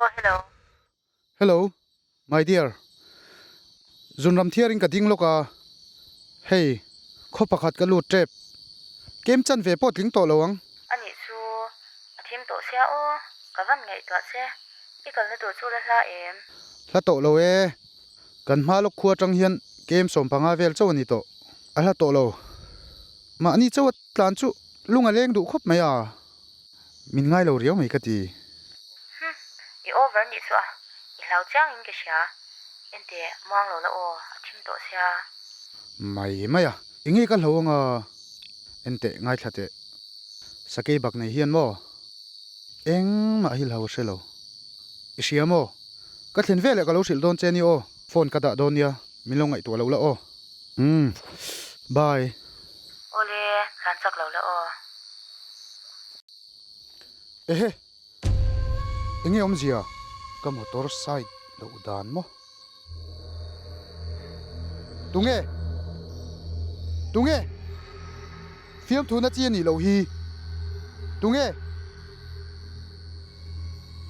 Aw hello. Hello my dear. Zunram thiarin ka ding lawk a, hei khaw pakhat ka lut tep. Kem chan ve pawh tling tawh lo ang. Anih chu a thim tawh sia aw, ka van ngaihtuah che. I kalna tur chu la hla em? Hla tawh lo e. Kan hma lawk khua atang hian kem 15 vel chauh a ni tawh. A hla tawh lo. Mahni chauh a tlan chu lung a leng duh khawp mai a. Min ngai lo riau mai ka ti. Hum, i over nih chu a, i hlau chiang in ka hria. Enteh, muang lo la aw, a thim tawh sia. Mai mai a, enge ka hlo anga? Enteh, ngaithla teh. Sakei bak nei hian maw? Engmah hi hlau hre lo. I hria maw? Ka thlen veleh ka lo hrilh dawn che ni aw, phone ka dah dawn nia, min lo ngaihtuah lo la aw. Umm, bye. Awle, tlan chak lo la aw. Ehe! Enge awmzia? Ka motor side loh dan maw? Tunge? Tunge? Fiamthuna chi a nih loh hi. Tunge?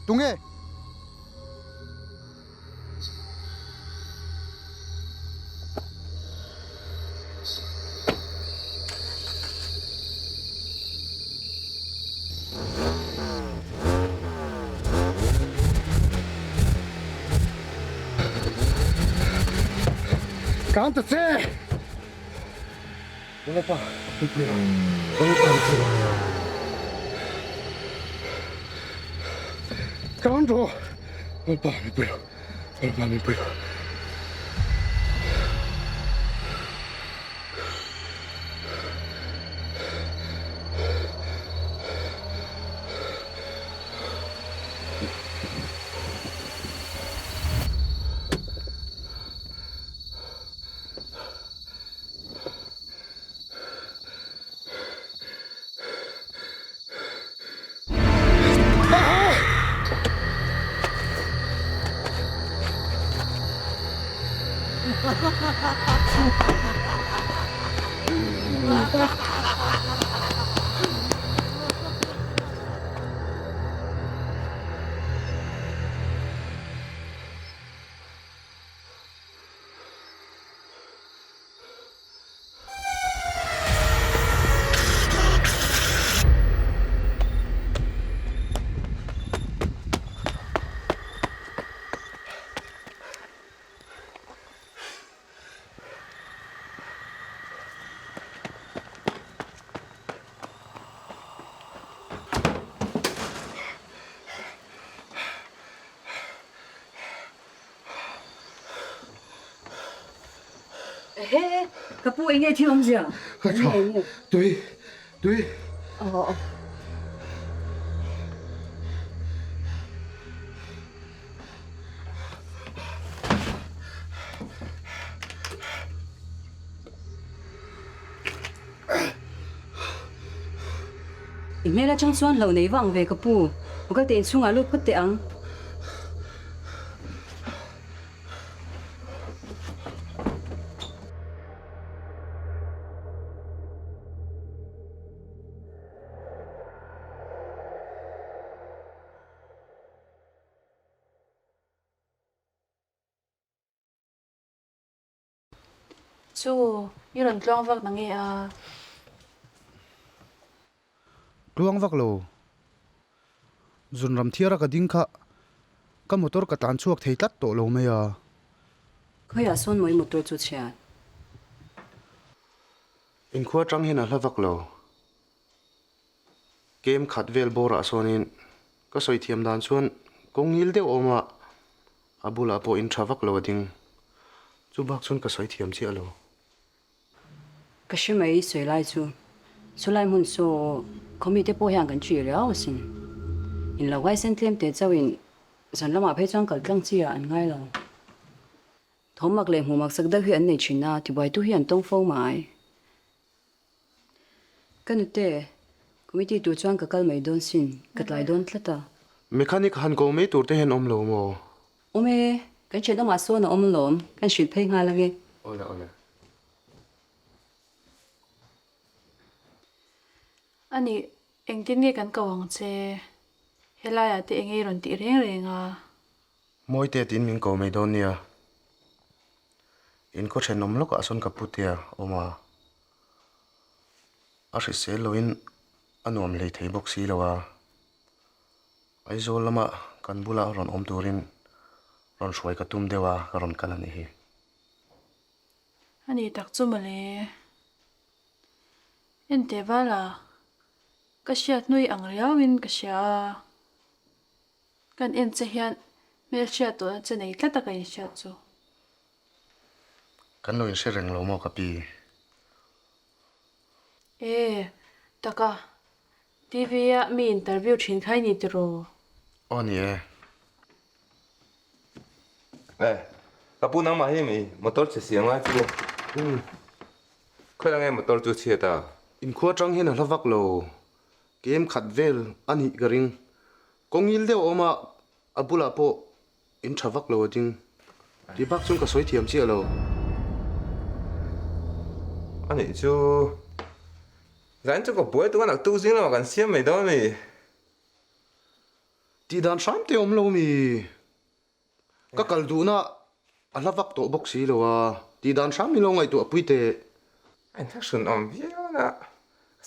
Tunge? Tlan ta che! Lalpa, mipui rawh. Lalpa, mipui rawh. Tlan rawh! Lalpa, mipui rawh. Lalpa, mipui rawh. Ehe, ka pu enge thil awmzia? Ka tha, tui, tui. Aw. I hmel atang chuan hlo nei vang ve ka pu, ka te inchhungah lut phawt teh ang. Chu, i rawn tluang vak na nge a? Tluang vak lo. Zunram thiara ka ding kha ka motor ka tlan chhuak thei tlat tawh lo mai a. Khawiah sawn maw i motor chu chhiat? Inkhua atang hian a hla vak lo. Kem khat vel bawrah sawnin ka sawi thiam dan chuan kawng ngil deuh a awm a, a bulah pawh in tha vak lo a ding. Chu bak chuan ka sawi thiam chiah lo. Ka hre mai sawi lai chu chulai hmun saw khawmite pawh hian kan ṭih riau asin. In lo ngaisen tlem teh chauhin zan lamah phei chuan kal tlang chi ah an ngai lo. Thawmmak leh hmuhmak sak deuh hi an nei thin a, tibuaitu hi an tawng fo mai. Ka nute, committee tur chuan ka kal mai dawn sin, ka tlai dawn tlat a. Mechanic han ko mai tur te hian awm lo maw? Awm e, kan thenawmah sawn a awm alawm, kan hrilh phei nghal ange. Awle awle. Anih, engtin nge kan ko ang che? Helaiah te enge i rawn tih reng reng a? Mawite tiin min ko mai dawn nia. In khaw thenawm lawkah sawn ka putea awm a, a hrisel loin a nuam hlei thei bawk si lo a, Aizawl lama kan bula rawn awm turin rawn hruai ka tum deuh a, ka rawn kal a nih hi. A nih tak chu mawle. Enteh vala, ka hriat hnui ang riauin ka hria a. Kan en che hian hmelhriat tawhna che nei tlat a ka inhriat chu. Kan lo inhre reng lo maw ka pi? E, taka, TV a mi interview thin kha i ni tiraw? Aw ni e. E, ka pu nangmah hi mi motor chhe siam ngai chu. Umm, khawiah nge motor chu chhiat a? Inkhua atang hian a hla vak lo. Kem khat vel a nih ka ring. Kawngil deuh a awm a, a bulah pawh in tha vak lo a ding. Tih bak chuan ka sawi thiam chiah lo. A nih chu zain chu ka buai tuk a, naktuk zing lamah kan siam mai dawn a mi. Tih dan hram te awm lo mi. Ka kal duhna a hla vak tawh bawk si lo a, tih dan hram min lo ngaihtuah pui teh. A inthak awm viau na,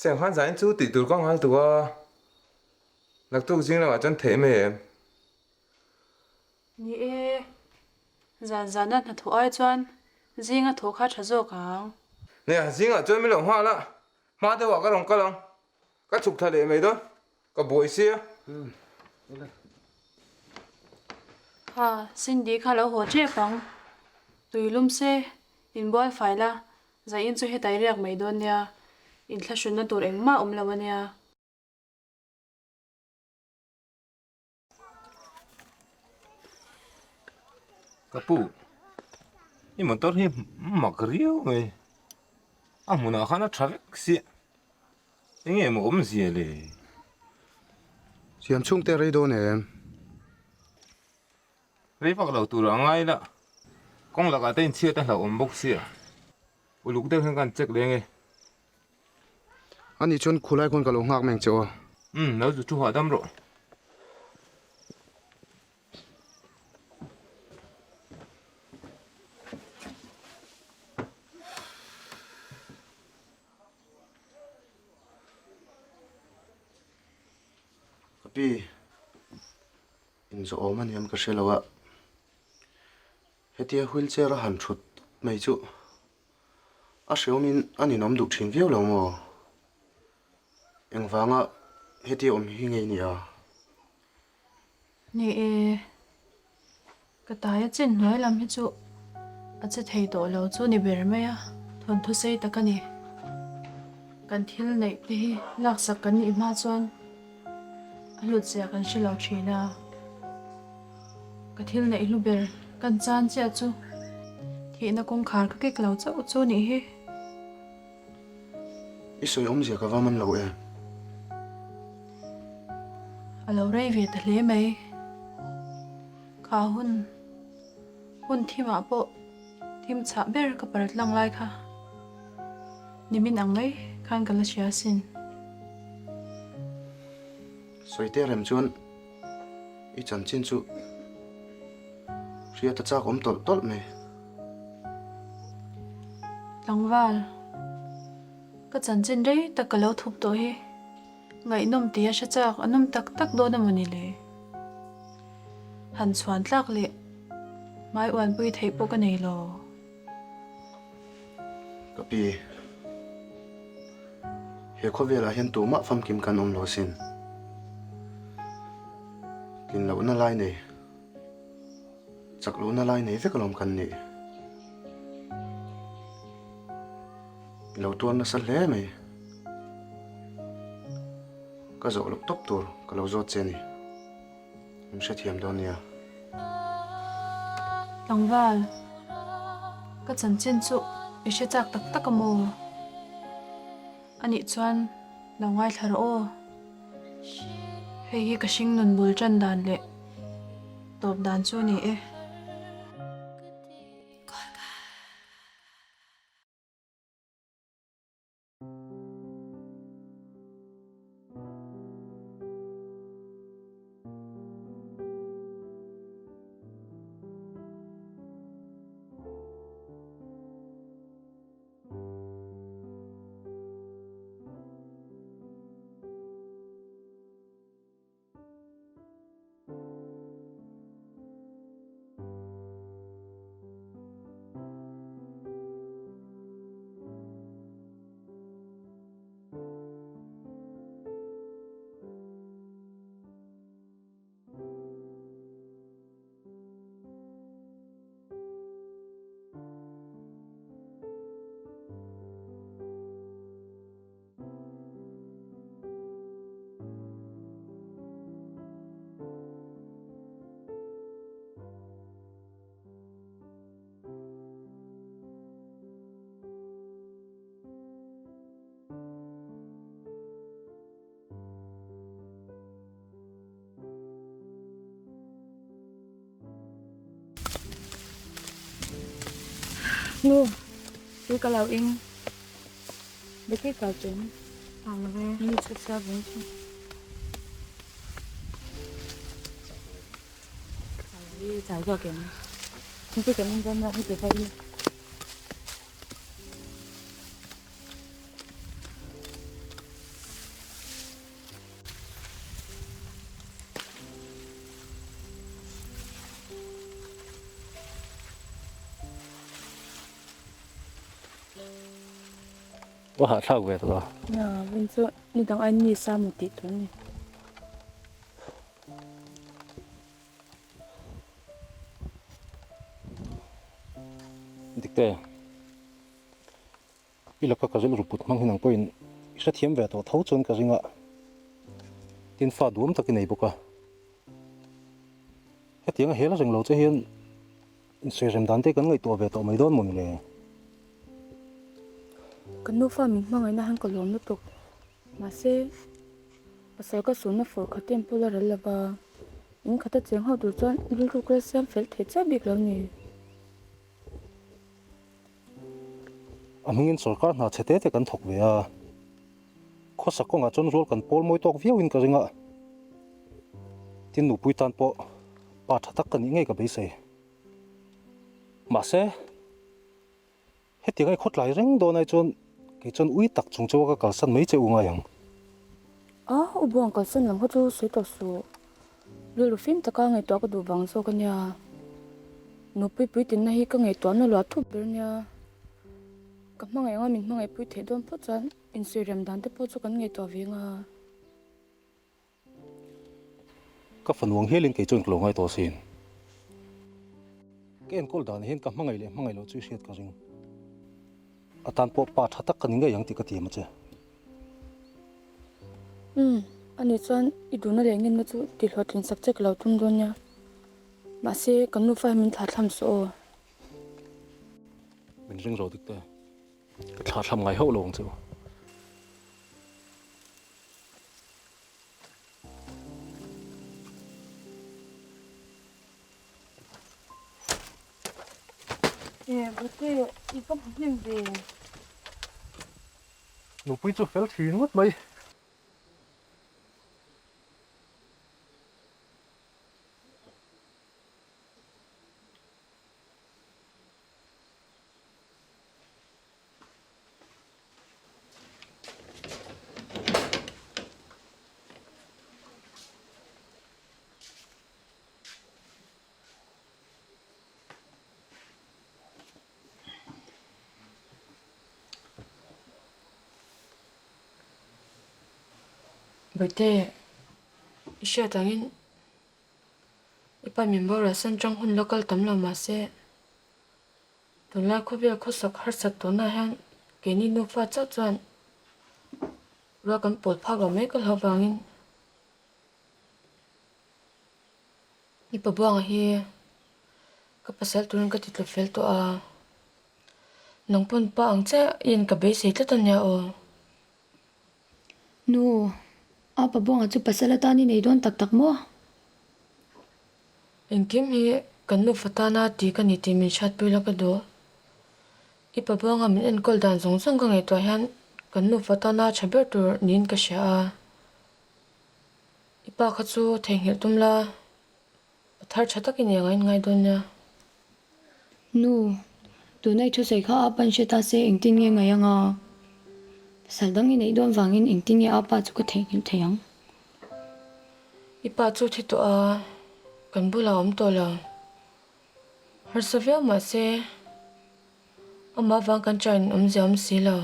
siam khan zain chu tih tur ka nghal tuk a, naktuk zing lamah chuan theih mai em? Ni e, zan zana hnathawh ai chuan zinga thawh kha tha zawk ang. Nia, zingah chuan min lo nghal a, hma deuhah ka rawn kal ang, ka chhuk thla leh mai dawn. Ka buai sia. Kha Cindy kha lo haw tep ang. Tui lum se, inbual fai la, zaiin chu hetai riak mai dawn nia, inthlahrunna tur engmah awm lo a nia. Ka pu, i motor hi mak riau mai, a hmunah khan a tha vek sia, eng nge maw awmzia le? Siam chhungte rei dawn em? Rei vak lo tur a ngai la, kawng lakah te inchhiat a hlauhawm bawk sia, uluk deuh hian ka han check leng e. A nih chuan khulai khawn ka lo nghak meng che aw. Umm, lo zu thu hahdam rawh. Ka pi, inzawh awm a niam ka hre lo a, hetia wheelchair a han thut mai chu A hreawmin a ninawm duh thin viau lo maw? Engvanga hetia awm hi ngei nia? Ni e, ka tai a chin hnuai lam hi chu a che thei tawh lo chu ni ber mai a, thawnthu sei tak a ni. Kan thil neih te hi laksak kan nih hma chuan a hlut zia kan hre lo thin a. Ka thil neih hlu ber kan chan chiah chu thihna kawngkhar ka kek lo chauh chu nih hi. I sawi awmzia ka va man lo em? A lo rei ve ta hle mai. Kha hun hun thimah pawh thim chhah ber ka parat lang lai kha nimin ang mai khan ka la hria asin. Sawi te rem chuan I chanchin chu hriat a chak awm tawlh tawlh mai. Tlangval, ka chanchin rei tak ka lo thup tawh hi. Ngaihnawm tih a hre chak a nawm tak tak dawn a maw ni le? Han chhuan tlak leh hmai uanpui theih pawh ka nei lo. Ka pi, he khawvelah hian tumah famkim kan awm lo asin. Tlin lohna lai nei, chak lohna lai nei vek alawm kan nih. I lo tuar nasa hle mai. Ka zawh loh tawp tur ka lo zawt che a ni. Min hrethiam dawn nia. Tlangval, ka chanchin chu i hre chak tak tak a maw? Anih chuan lo ngaithla rawh aw. Hei hi ka hring nun bul tan dan leh tawp dan chu a ni e. Nu, tui ka lo ing. Betty kal tum. Ang lo ve. Nu chu chhiar vung chu. Chau zawk em? Thingpui kan in dawn a, heti ka in. Ka hahthlak ve tawh a. Nia, vin chu ni dang aiin mi sa maw tih tur a ni. Dikte. I laka ka rilru put hmang hi nang pawhin i hrethiam ve tawh tho chuan ka ring a, tin fa duam tak i nei bawk a. Hetiang a hel reng lo che hian insawi rem dan te kan ngaihtuah ve tawh mai dawn maw ni le? Ka nufa min hmangaihna han ka lawm lutuk. Mahse, pasal ka sunna fur khat em pawh la ral lova, in khata cheng ho tur chuan rilru ka la siam fel thei chiah bik lo ni. A hmingin sorkar hna chhe te te kan thawk ve a, khawsak kawngah chuan rual kan pawl mawi tawk viauin ka ring a, tin nupui tan pawh pa tha tak ka nih ngei ka beisei. Mahse, hetiang ai khawtlai reng dawn ai chuan kei chuan ui tak chung chauha ka kalsan mai che u ngai ang. A, u buang kalsan lam kha chu sawi tawh suh. Rilru fim taka ngaihtuah ka duh vang zawk a nia. Nupui puitinna hi ka ngaihtuahna luah thup ber a nia. Ka hmangaih anga min hmangaihpui theih dawn phawt chuan insawi rem dan te pawh chu kan ngaihtuah ve anga. Ka fanu ang hialin kei chuan ka lo ngai tawh asin. Ka enkawl danah hian ka hmangaih leh hmangaih loh chu i hriat ka ring. A tan pawh pa tha tak ka ni ngei ang tih ka ti em a che. Umm, ani chuan i duhna leh ngenna chu tihhlawhtlin sak che ka lo tum dawn nia. Mahse, kan nufa hi min thlahthlam suh aw. Min ring ro dik te. Ka thlahthlam ngai hauh lo ang che u. E, Bute, i va hmu hnem ve. Nupui chu fel thin ngawt mai. Bawihte, i hriat angin i pa min boral san chang hun la kal tam lo mahse tunlai khawvel khawsak harsat tawhna hian keini nufa chauh chuan rual kan pawl phak lo mai ka hlauh vangin I pa buanga hi ka pasal turin ka ti tlu fel tawh a, nang pawn pa ang chiah in ka beisei tlat a nia aw. Nu, a pa buanga chu pasal atan i nei dawn tak tak maw? Engkim hi kan nufa tana ti ka ni tih min hriatpui la ka duh. I pa buanga min enkawl dan zawng zawng ka ngaihtuah hian kan nufa tana tha ber tur niin ka hria a. I pa kha chu theihnghilh tum la, pa thar tha takin i angain ngai dawn nia. Nu, tuna i thusawi kha a pan hre ta se engtin nge ngaih anga? Pasal dang i neih dawn vangin engtin nge a pa chu ka theihnghilh thei ang? I pa chu thi tawh a, kan bulah a awm tawh lo. Harsa viau mahse, amah vang kan chain awmzia awm si lo.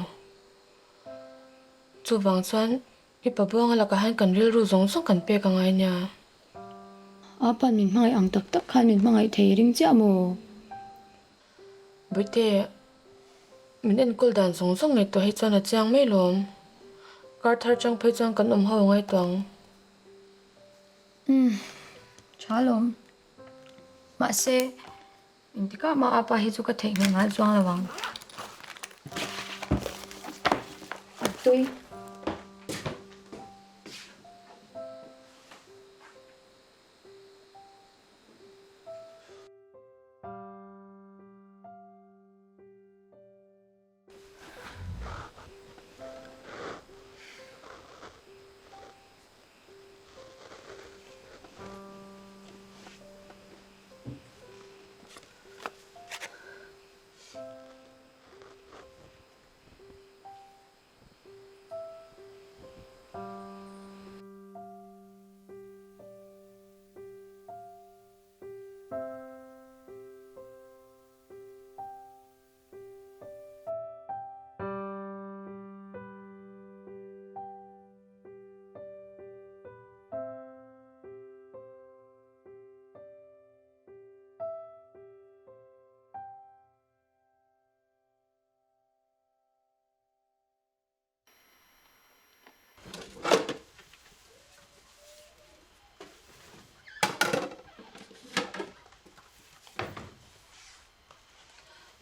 Chuvang chuan I pa buanga lakah hian kan rilru zawng zawng kan pek a ngai nia. A pan min hmangaih ang tak tak khan min hmangaih thei ring chiah maw? Bawihte, min enkawl dan zawng zawng ngaihtuah hi chuan a chiang mai lawm. Kar thar chang phei chuan kan awm ho a ngai tawh ang. Umm, tha lawm. Mahse, Engtikah mah apa hi chu ka theihnghilh ngai chuang lo ang. A tui.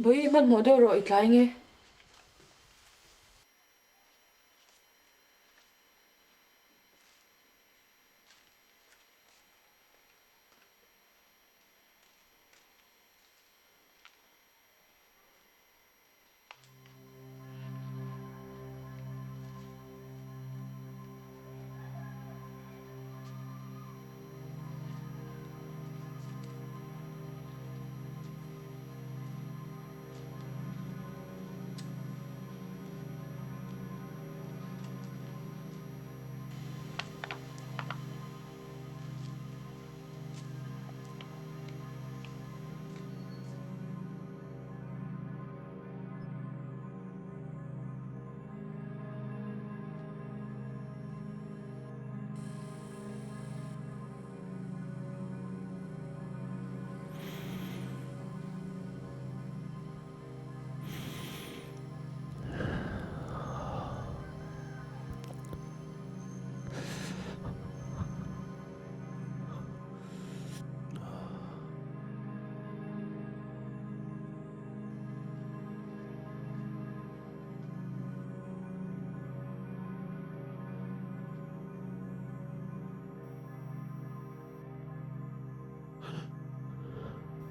Bawihi hmanhmawh deuh rawh i tlai nge.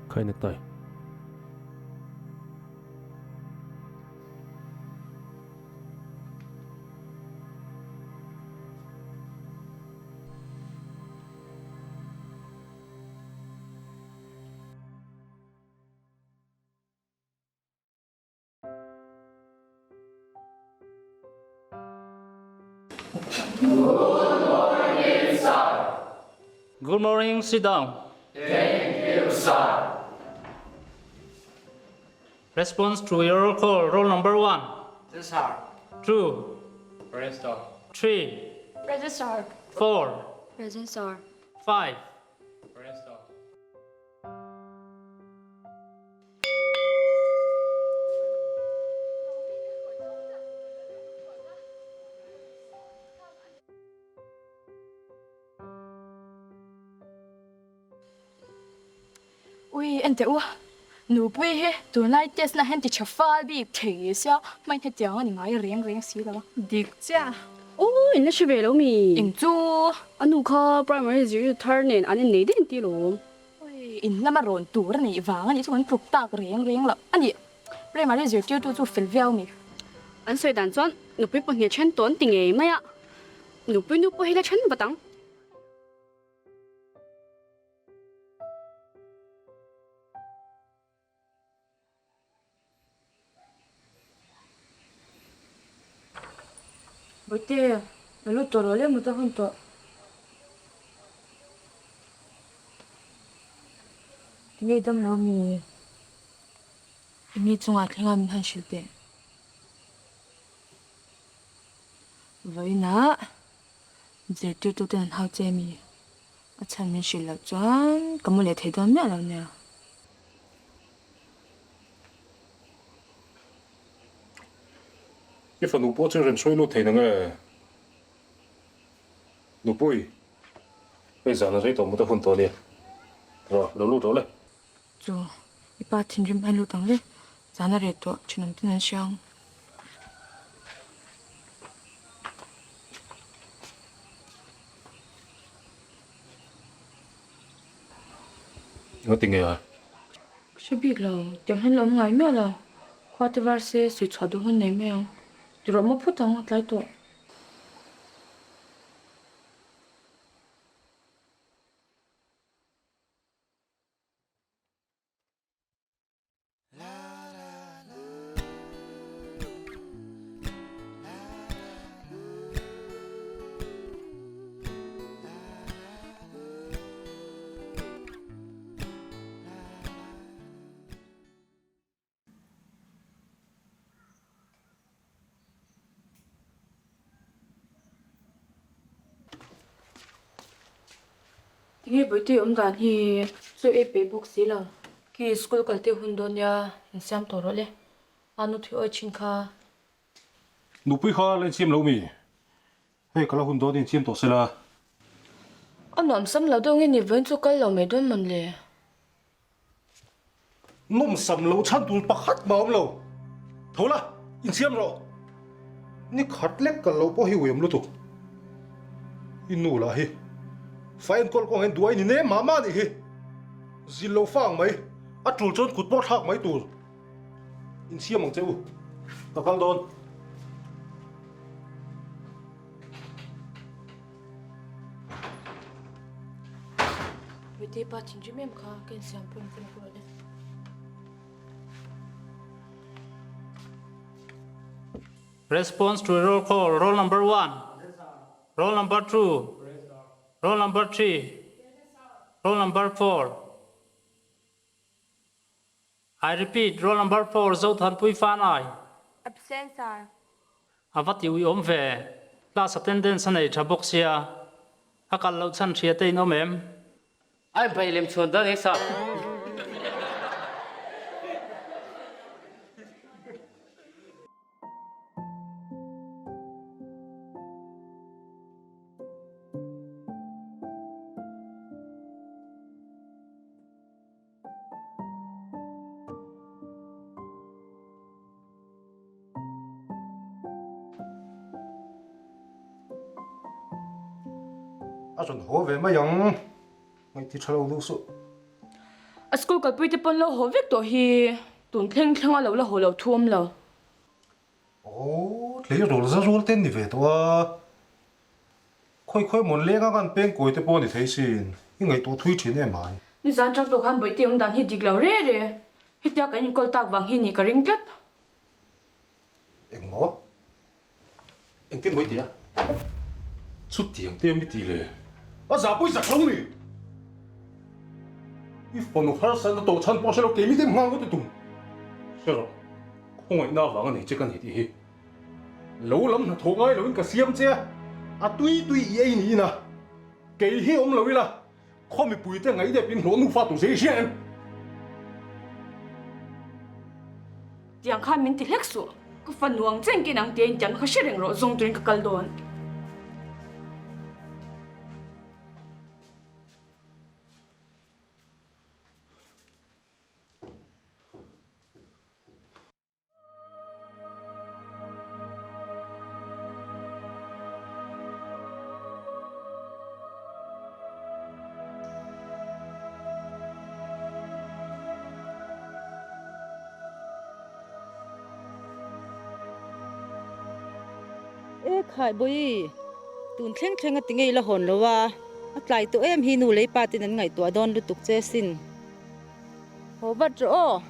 Khai necktie. Good morning, sir. Good morning, sit down. Thank you, sir. Response to your call, roll number 1. Present, sir. 2. Present, sir. 3. Present, sir. 4. Present, sir. 5. Present, sir. Ui, en teh u, nupui hi tunlai test na hian ti tha fal bik thei sia, hmain hetiang a ni ngai reng reng si lo a. Dik chiah. Aw, in la hre ve lo mi? Eng chu? A nu kha primary zirtir thar nen an innei daih an ti lo. Ui, in lama rawn tur a nih vang a nih chu kan tluk tak reng reng lo a ni. Primary zirtirtu chu fel viau mi. An sawi dan chuan nupui pahnih then tawn ti ngei mai a, nupui nu pawh hi la then vat ang. Bawihte, la lut tawh lo le mut a hun tawh. Tinge i dam lo mi? I mi chungah thlenga min han hrilh teh. Vawiinah zirtirtuten an hau che mi? A chhan min hrilh loh chuan ka mu leh thei dawn miah lo nia. I fanu pawh chu rawn sawi lut thei nang e. Nupui, hei zan a rei tawh mut a hun tawh ania. Rawh, lo lut rawh le. Chu, i pa thinrim a lut ang le. Zan a reh tawh, thenawm ten an hria ang. Nga ti nge a? Ka hre bik lo, tiang hian la awm ngai miah lo. Khua te var se, sawi chhuah duh hun nei mai ang. Ti rawh maw phut ang, a tlai tawh. Tinge Bawihtei awm dan hi chu ei peih bawk si lo. Khi school kal te hun dawn nia insiam tawh rawh le. A nu thui awi thin kha. Nupui kha la insiam lo mi? Hei ka la hun dawn insiam tawh sela. A nuam sam lo deuh nge ni vawiin chu kal lo mai dawn mawn le. Nawmsam lo chhan tur pakhat mah awm lo. Tho la, insiam rawh. Ni khat lek kal lo pawh hi uiam lutuk. I nu lah hi fa enkawl kawng hian duai ni nem mah mah nih hi. Zil lo fa ang mai, a tul chuan kut pawh thlak mai tur. Insiam ang che u, ka kal dawn. Vite pa thinrim em kha ka insiam pawh in ka la Response to roll call, roll number 1, roll number 2, roll number 3, roll number 4. I repeat, roll number 4, Zothanpui Fanai. Absent sir. A va ti uiawm ve, class attendance a nei tha bawk sia, a kal loh chhan hria te in awm em? Ai bai lem chuan dawn eng sa. A rawn haw ve mai ang, ngaihti tha lo duh suh. A school kalpui te pawn lo haw vek tawh hi tun thleng thleng a lo la haw lo thu awm lo. Aw, tleirawl za rual te an ni ve tawh a. Khawi khawi mawn leng anga an peng kawi te pawh a ni thei sin, i ngaihtuah thui thin em ai. Nizan tang tawh khan Bawihte awm dan hi dik lo re re, hetia kan inkawl tak vang hi nih ka ring tlat. Eng maw? Engtin Bawihte a? Chutiang te mi tih le? A zahpui zak lo ni! I fanu harsatna tawh chhan pawh hre lo keimi te hmang ngawt i tum. Hre rawh, khawngaihna avang a nei che ka ni tih hi. Lo lam hnathawh ngai loin ka siam che a, a tui tui i ei niin a, kei hi awm lo ila, khaw mipuite ngaidep in hlawh nufa tur che i hria em? Tiang khan min ti hlek suh, ka fanu ang chen ken ang tia intiam kha hre reng rawh, zawng turin ka kal dawn. E khai bawi, tun thleng thleng a ti ngei la hawn lo a, a tlai tawh em hi nu lei pa ten an ngaihtuah dawn lutuk che sin. Haw vat rawh aw.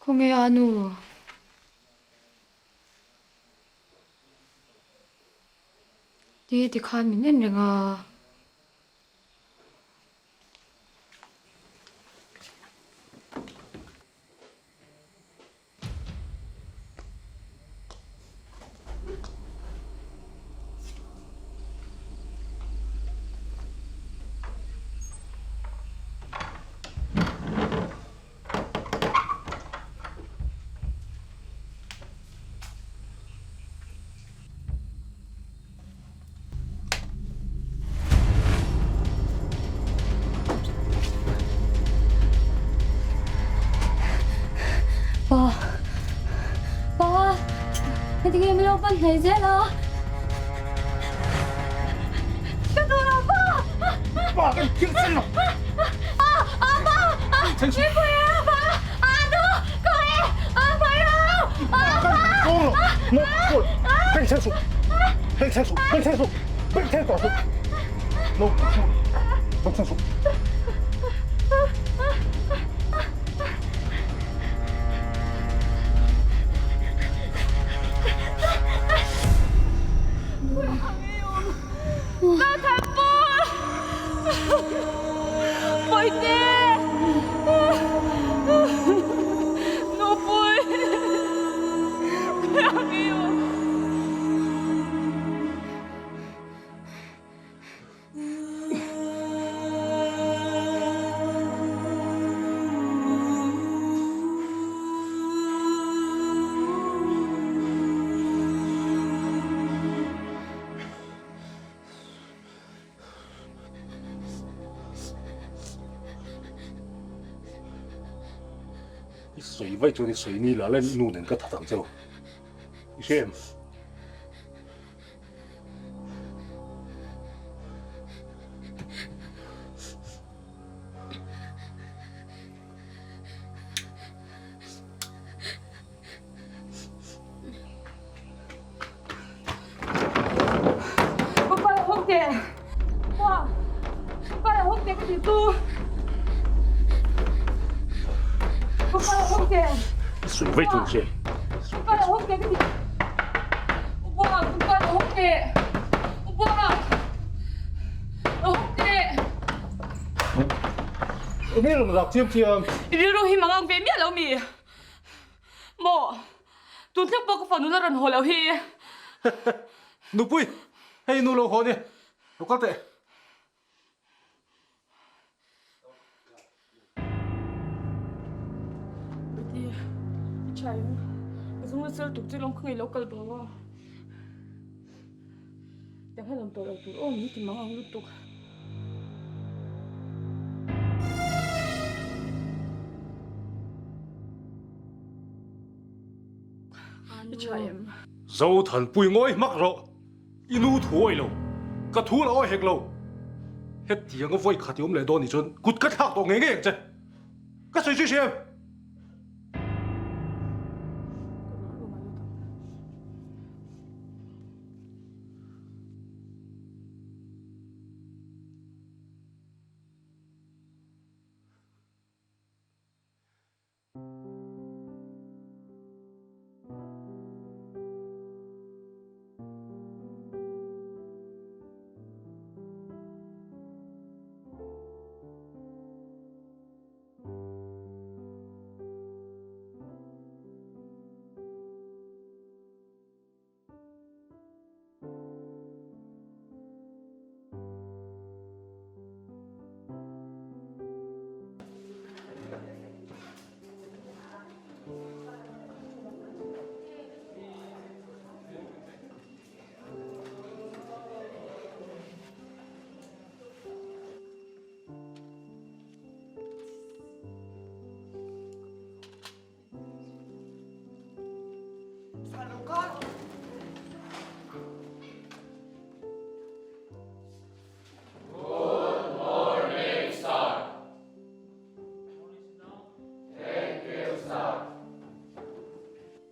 Khawnge a nu? Ti tikhan min en reng a. Engtinge min lo pan hnai zel a? Ka duh lo pa! Pa kan thil sen lo! A a pa! Min pui a pa! A nu! Ka e! A pa ro! A pa! Kan lo! No! Beng chheng suh! Beng chheng suh! Beng chheng suh! Beng chheng tawh suh! No! Beng chheng suh! I sawi vaih chuan i sawi ni la la nu nen ka that ang che u. I hre em? Sawi vaih chuan che. Enge rawn rak chiam chiam? I rilru hi mangang ve miah lo mi? Maw? Tun thleng pawh ka fanu la rawn haw loh hi. Nupui, hei nu lo haw nia. Lo kal teh. Betty, i tha em? Ka zung la sel tuk che lawng ka ngei lo kal bo a. Tiang hian awm tawh lo tur aw min ti mang ang lutuk. I tha em? Zothanpui ngawi hmak rawh. I nu thu awih lo, ka thu la awih hek lo. Hetiang a vawi khat i awm leh dawn nih chuan kut ka thlak tawh ngei ngei ang che. Ka sawi zui hriam.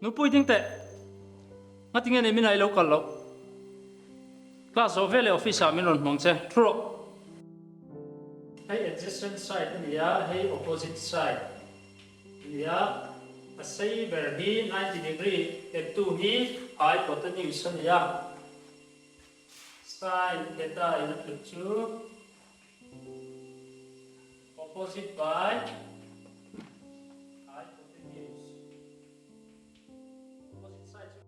Nupui ding teh, ngatinge nei min ai lo kal loh? Class zawh veleh office ah min rawn hmang che, thu rawh. Hei adjacent side a ni a, hei opposite side. Nia, a sei ber hi 90 degree eptu hi hypotenuse a ni a, sin theta in a tluk chu opposite by hypotenuse, opposite side chu.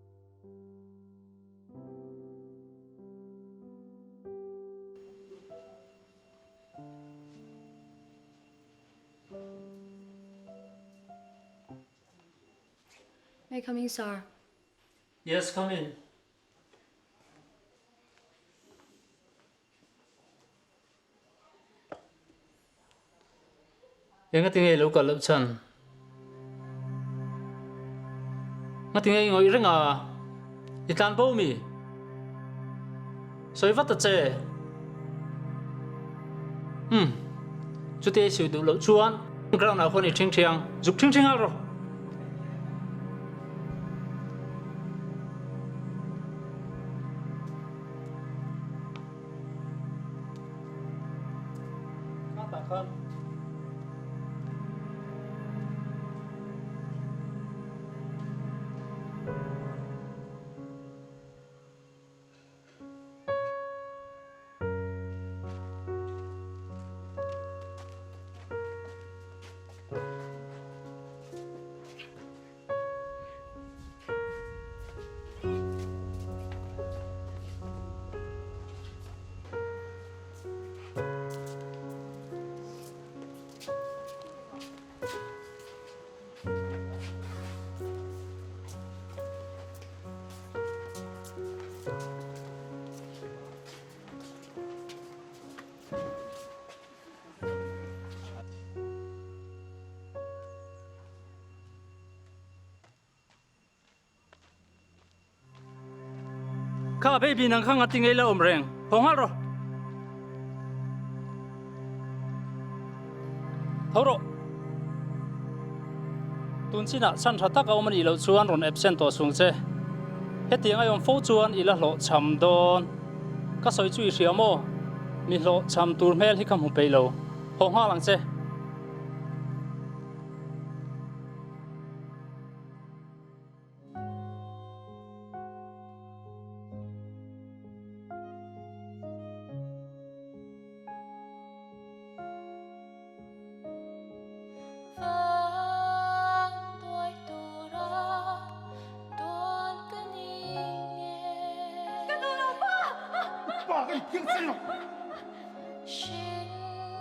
May I come in, sir? Yes, come in. Engatinge i lo kal loh chhan? Ngatinge i ngawih reng a? I tlan bo mi? Sawi vat a che. Umm. Chutia i sawi duh loh chuan ground ah khuan i ṭhing ṭhiang. Zuk ṭhing ṭhing al rawh. Khatah khan. Kha baby nang kha ngati ngei la awm reng haw nghal rawh. Tho rawh. Tun chinah chhan tha tak a awm a nih loh chuan rawn absent tawh chung che. Hetiang a awm fo chuan i la hlawhchham dawn. Ka sawi chu i hria maw? Mi hlawhchham tur hmel hi ka hmu peih lo. Haw nghal ang che.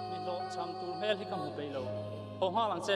Mi hlawhchham tur hmel hi ka hmu peih lo. Haw nghal ang che.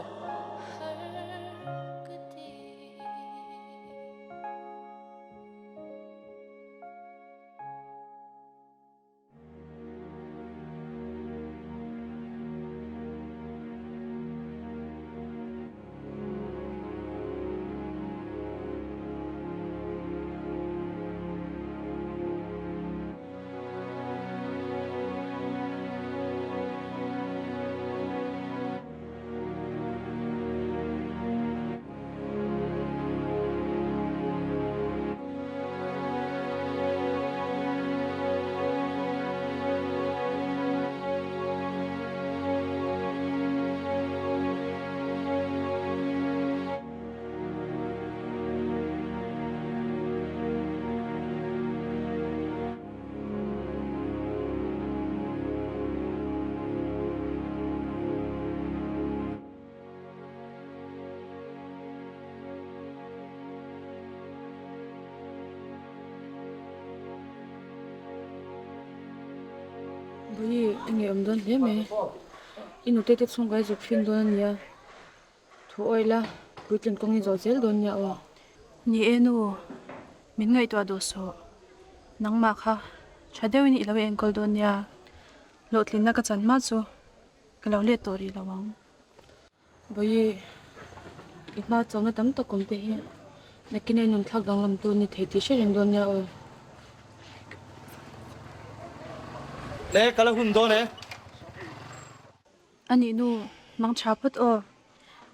Bawi i ngeiawm dawn hle mai. I nute te chhung ka zuk fin dawn a nia. Thu awih la, puitling kawng i zawh zel dawn nia aw. Ni e nu, min ngaihtuah duh suh. Nangmah kha tha deuhin i lo enkawl dawn nia. Hlawhtlinna ka chan hma chu ka lo let tawh rih lo ang. Bawi, i hma chawmna tam tak awm te hi nakin a nunthlak danglam tur ni thei tih hre reng dawn nia aw. Le, ka la hun dawn e. A nih nu, mang tha phawt aw.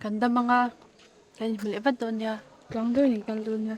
Kan dam anga kan inhmu leh vat dawn nia. Tluang deuhin in kal dawn nia.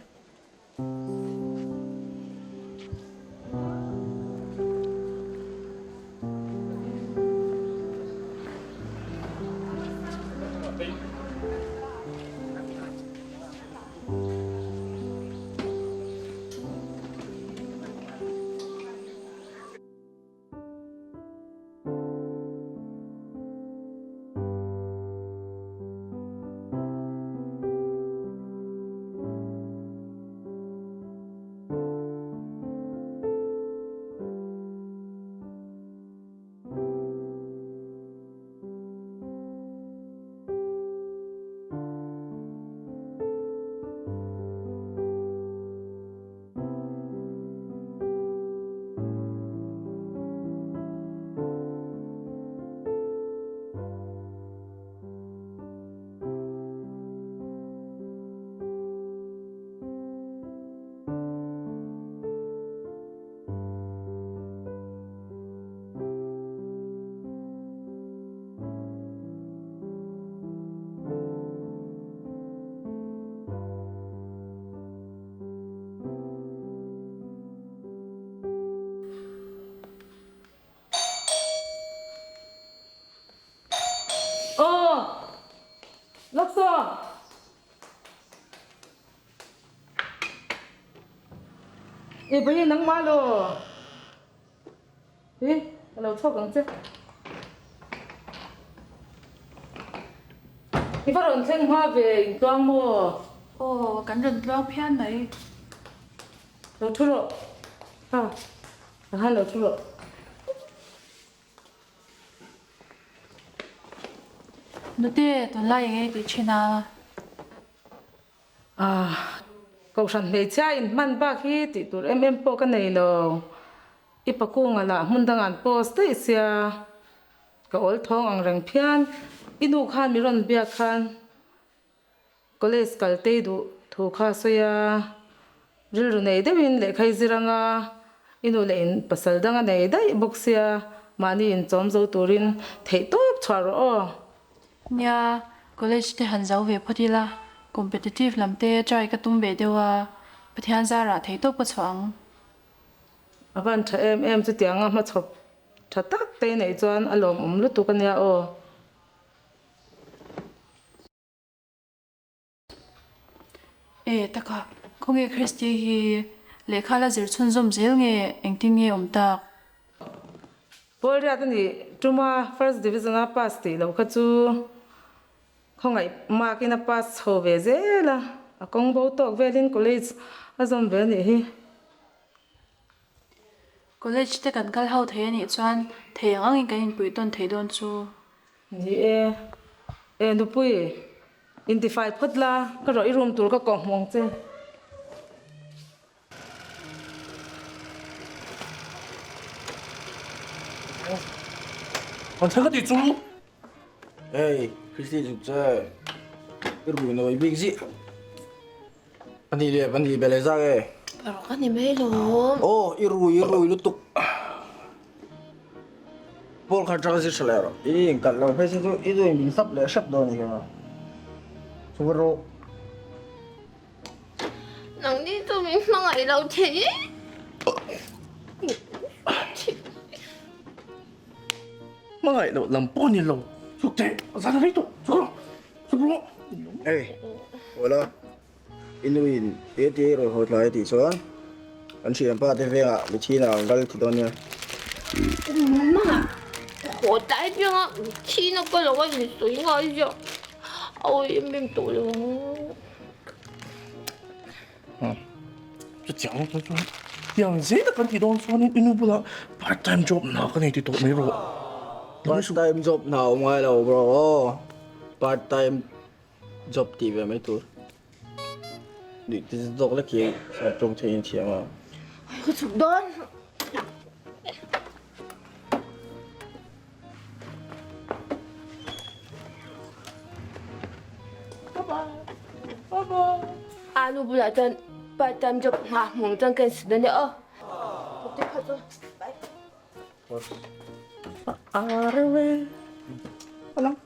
Lawksawm! E bawihi nangmah law? Hi, ka lo chhuak ang che. I va rawn thleng hma ve intluang maw? Aw, kan rawn tluang phian mai. Lo thu rawh. Ha, a lo thu rawh. Nute, tunlai eng ei tih thin a? Ah, Kohhran hmeichhia in hman bak hi tih tur em em pawh ka nei lo. I pakunga lah hmun dangah an post daih sia. Ka awl thawng ang reng phian. I nu khan mi rawn biak khan College kal tei duh thu kha a sawi a, rilru nei deuhin lehkha i zir anga i nu leh in pasal dang a nei daih bawk sia, mahni inchawm zo turin theih tawp chhuah rawh aw. Nia, college te han zo ve phawt ila, competitive lam te try ka tum ve deuh a, Pathian zarah theih tawp ka chhuah ang. A van tha em em chutianga hmachhawp tha tak te i neih chuan a lawmawm lutuk a nia aw. E taka, khawnge Christy hi lehkha la zir chhunzawm zel nge engtin nge awm tak? Paul Riat a nih tuma First Division a pass tih loh kha chu khawngaih mark in a pass chho ve zel a, a kawng bo tawk velin college a zawm ve a nih hi. College te kan kal ho thei a nih chuan thei ang angin kan inpuih tawn thei dawn chu. Ni e, e nupui, intifai phawt la, ka rawh i room tur ka kawh hmu ang che. An thla ka ti chu. Hey, Christy chuk che. I rui nawi bik zih. Ani leh ani be leh zak e. Paruk a ni mai lawm. Aw, i rui i rui lutuk. Paul kha tang zir tha leh rawh. I inkalh lo phei se chu i duhin min sap leh hrep dawn a ni kha. Chhuak rawh. Nangni chu min hmangaih lo thei e. Hmangaih loh lam pawh a ni lo. Chhuk teh, zan a rei tawh. Chhuk rawh, chhuk rawh. Hey, Wala. I nuin he ti rawn haw tlai a tih chuan kan thianpa te vengah mithiin ah an kal ti dawn nia. Ma, haw tlai pianga mithiin a kal lo a in sawi ngai ziah. A awi em em tawh lo ang. Chutiang chu chuan tiang zel a kan tih dawn chuanin i nu bulah part time job hna ka nei ti tawh mai rawh. Part time job hna awm ngai lo bro aw. Part time Job tih ve mai tur. Nuih te zawk lek hi a tawng thei in thiam a. Ka chhuk dawn. A nu bulah chuan part time job nghah hmung chuan ka insit a nia aw. Bye. A reuh e. A lang.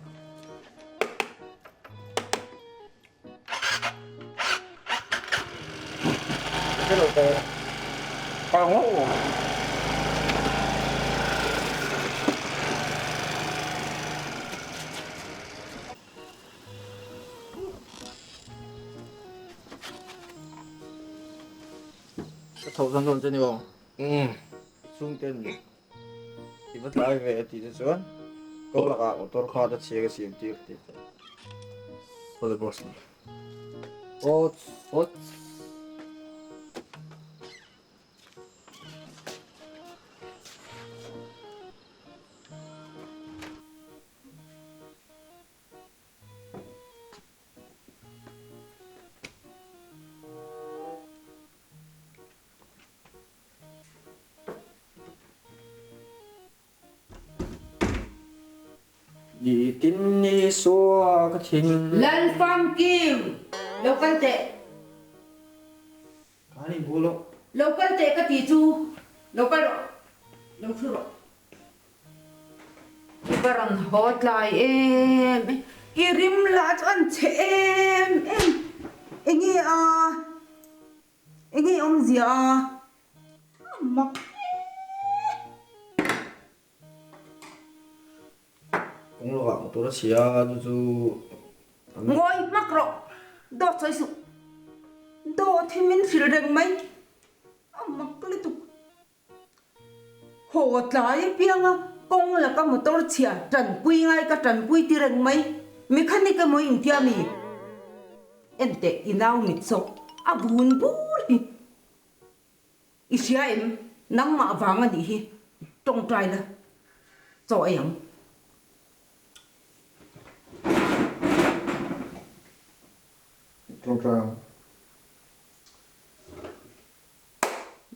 Ka tho zan dawn che ni aw. Chhungten i va tlai ve a tih te chuan ko lakah motor kha ta chhia ka siam tir tih te. Awle boss. Awt awt. Nitin ni sua ka thin. Lalfamkim, lo kal teh. Ka ni bu lo. Lo kal teh ka ti chu, lo kal rawh, lo thu rawh. I va rawn haw tlai em e. I rim lah chu an chhe em em. Enge a? Enge awmzia a? A mak e! Kawng lakah motor a chhia a, chu chu. Ngawi hmak rawh, dawt sawi suh. Dawt hi min hrilh reng mai, a mak lutuk. Haw tlai apianga kawng laka motor chhia tanpui ngai ka tanpui ti reng mai, mechanic emaw intia mi? Enteh i nau mit saw a vun bur hi. I hria em? Nangmah vang a nih hi tawngtai la chaw ei ang. Tawngtai ang.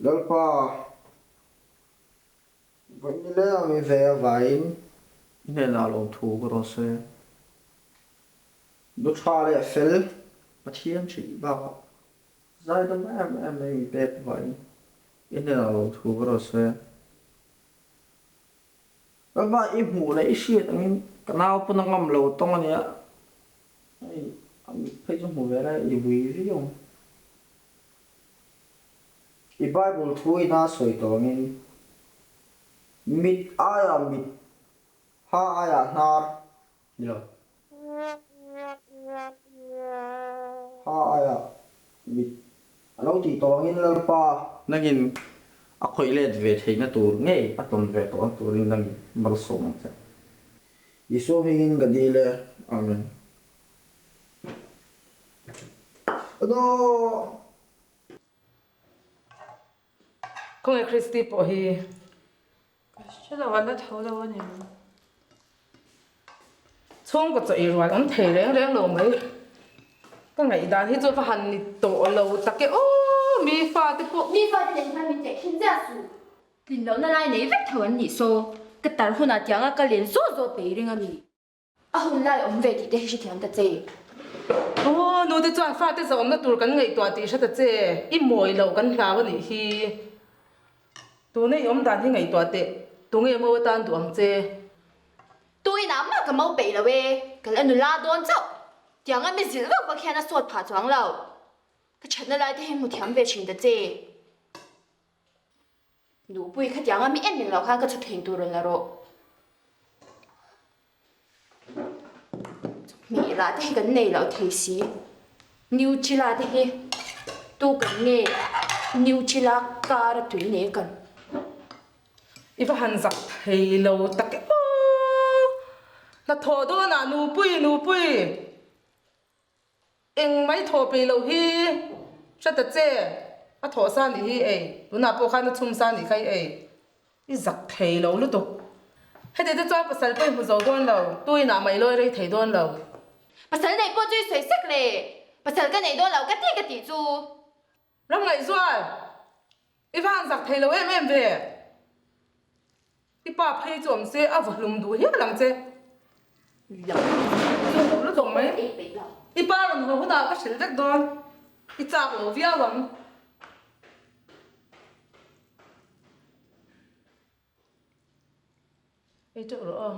Lalpa, vawiin ni leh ang i ve avaiin i hnenah lawmthu ka rawn sawi a. Nu tha leh fel Pathian hrih bakah Zaidam em em mai mi pek vain i hnenah lo thu ka rawn sawi a. Lalpa i hmuh leh i hriat angin ka nau pawn a ngam lo tawng a nia. Hei a mit phei chu hmu ve la i vui viau ang. I Bible thu ina sawi tawh angin mit aiah mit, ha aiah hnar Ni lo. Ha aia mit a lo tih tawh angin Lalpa. Nangin a khawih let ve theihna tur ngei a tawn ve tawh ang turin nangin malsawm ang che. Isua hmingin ka dil e. Amen. Ano! Khawnge Christy pawh hi? Ka hre lo, a la tho lo a ni. Chhungkaw chaw ei rual awm thei reng reng lo mai. Ka ngaihdan hi chu va han ni tawh lo tak e aw, mi fate pawh. Mi fate nen khan min tehkhin ziah suh. Tlin lohna lai nei vek tho an nih saw, ka tar hunah tianga ka len zawt zawt peih ring a mi. A hun lai awm ve tih te hi hrethiam ta che. Aw, nute chuan fate zawmna tur kan ngaihtuah tih hre ta che, i mawi loh kan hlau a nih hi. Tuna i awm dan hi ngaihtuah teh, tunge mo atan duh ang che? Tu inah mah ka mo peih lo e, ka la nula dawn chauh. Tianga mi zilh vak vak hian a sawt phah chuang lo. Ka thatna lai te hi hmu thiam ve thin ta che. Nupui khatianga mi en reng loh khan ka chhut theng tur rawn la rawh. Hmeh lah te hi kan nei loh thei si. Nutella te hi tu kan nge Nutella kar a tui nei kan. I va han zak thei lo tak e aw. Hnathawh dawnah nupui nupui. Eng mai thawh peih loh hi hre ta che, a thawh sa nih hi ei, tunah pawh khan a chhum sa nih kha i ei, i zak thei lo lutuk. Heti te chuan pasal pawh i hmu zo dawn lo, tu inah mah i lawi rei thei dawn lo. Pasal neih pawh chu i sawi sek le, pasal ka nei dawn lo ka ti ka tih chu. Ram ngaihzual, i va han zak thei lo em em ve. I pa phei chu awm se a va hlum duh hial ang che. Chu duh lutuk mai. I pa rawn haw hunah ka hrilh vek dawn. I chak lo viau ang. Ei teuh rawh aw.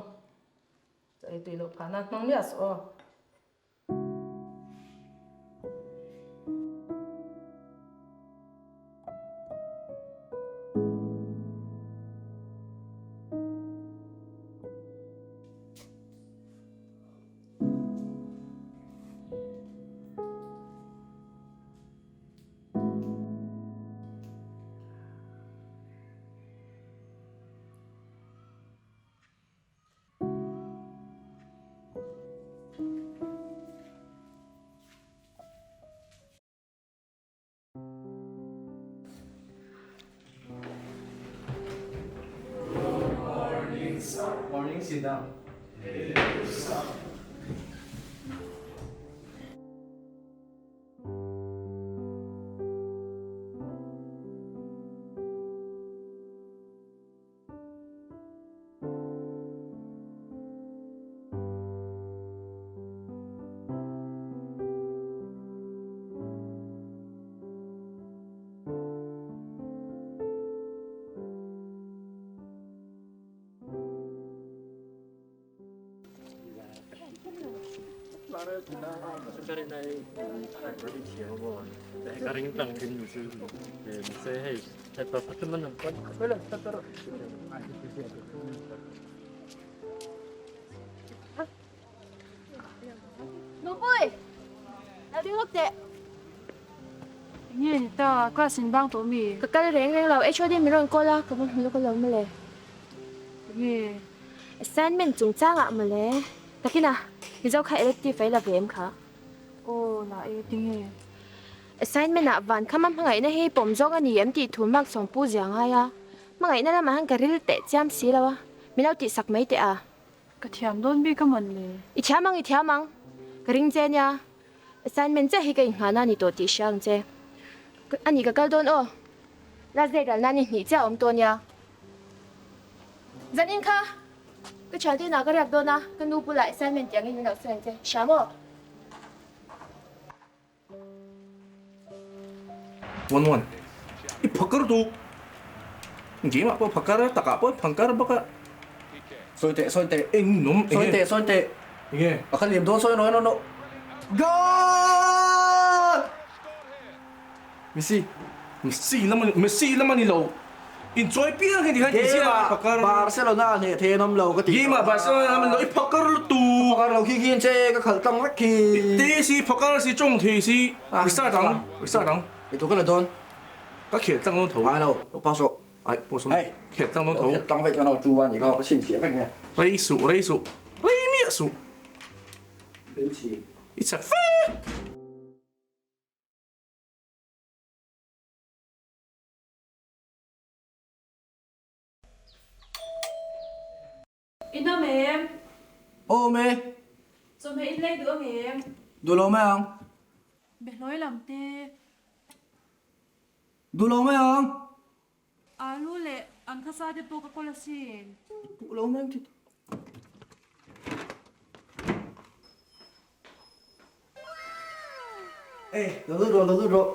Chaw ei tui loh phah nan hmang miah suh aw. Morning, sit down. Nupui! Lo ding lawk teh. Enge ni ta, class in bang tawh mi? Ka kal reng reng lo, HOD min rawn call a, ka va hmu lawk alawm mawle. Enge? Assignment chungchang ah mawle. Takin a, Mizo kha elective a i la ve em kha? Aw, la e, tinge? Assignment ah van kham a hmangaihna hi pawm zawng a ni em tih thu mark sawm pu zia ngai a, hmangaihna lamah han ka ril teh chiam si lo a, min lo tihsak mai teh a. Ka thiam dawn bik a mawn le. I thiam ang, i thiam ang. Ka ring che nia. Assignment chiah hi ka inghahna a ni tawh tih hria ang che. A nih ka kal dawn aw. Last day kalna ni hnih chiah a awm tawh nia. Zanin kha ka thiante inah ka riak dawn a, ka nu bulah assignment tih angin min lo sawi ang che. Hria maw? 1 1 I phakar duh Game ah pawh phakar takah pawh phangkar bawk a Sawi teh sawi teh Eng nawm Sawi teh sawi teh Enge A kha liam dawn sawi nawi nawi nawi Goal! Messi Messi lam ani Messi lam ani lo Inchawi piang hi tikhan Game ah Barcelona hneh thei an awm lo ka tih Game ah Barcelona an awm lo i phakar lutuk Phakar lo khi khi an che ka khalh tlang vek khi Te si phakar si tawng thei si Restart ang restart ang I tu ka la dawn Ka khel tlang dawn tho Ai lo lo pass rawh Ai pass rawh Khel tlang dawn tho Khel tlang vek ka chu a ni kha ka chhinchhiah vek nia Rei suh rei suh rei miah suh It's a fact. In awm em? Awm e. Chawhmeh in lei duh ang em? Duh lo mai ang. Behlawi lam te. Duh lo mai ang. Alu leh angkhasa te pawh ka kawl asin. Duh lo mai ang ti. Ê, lo lut rawh, lo lut rawh.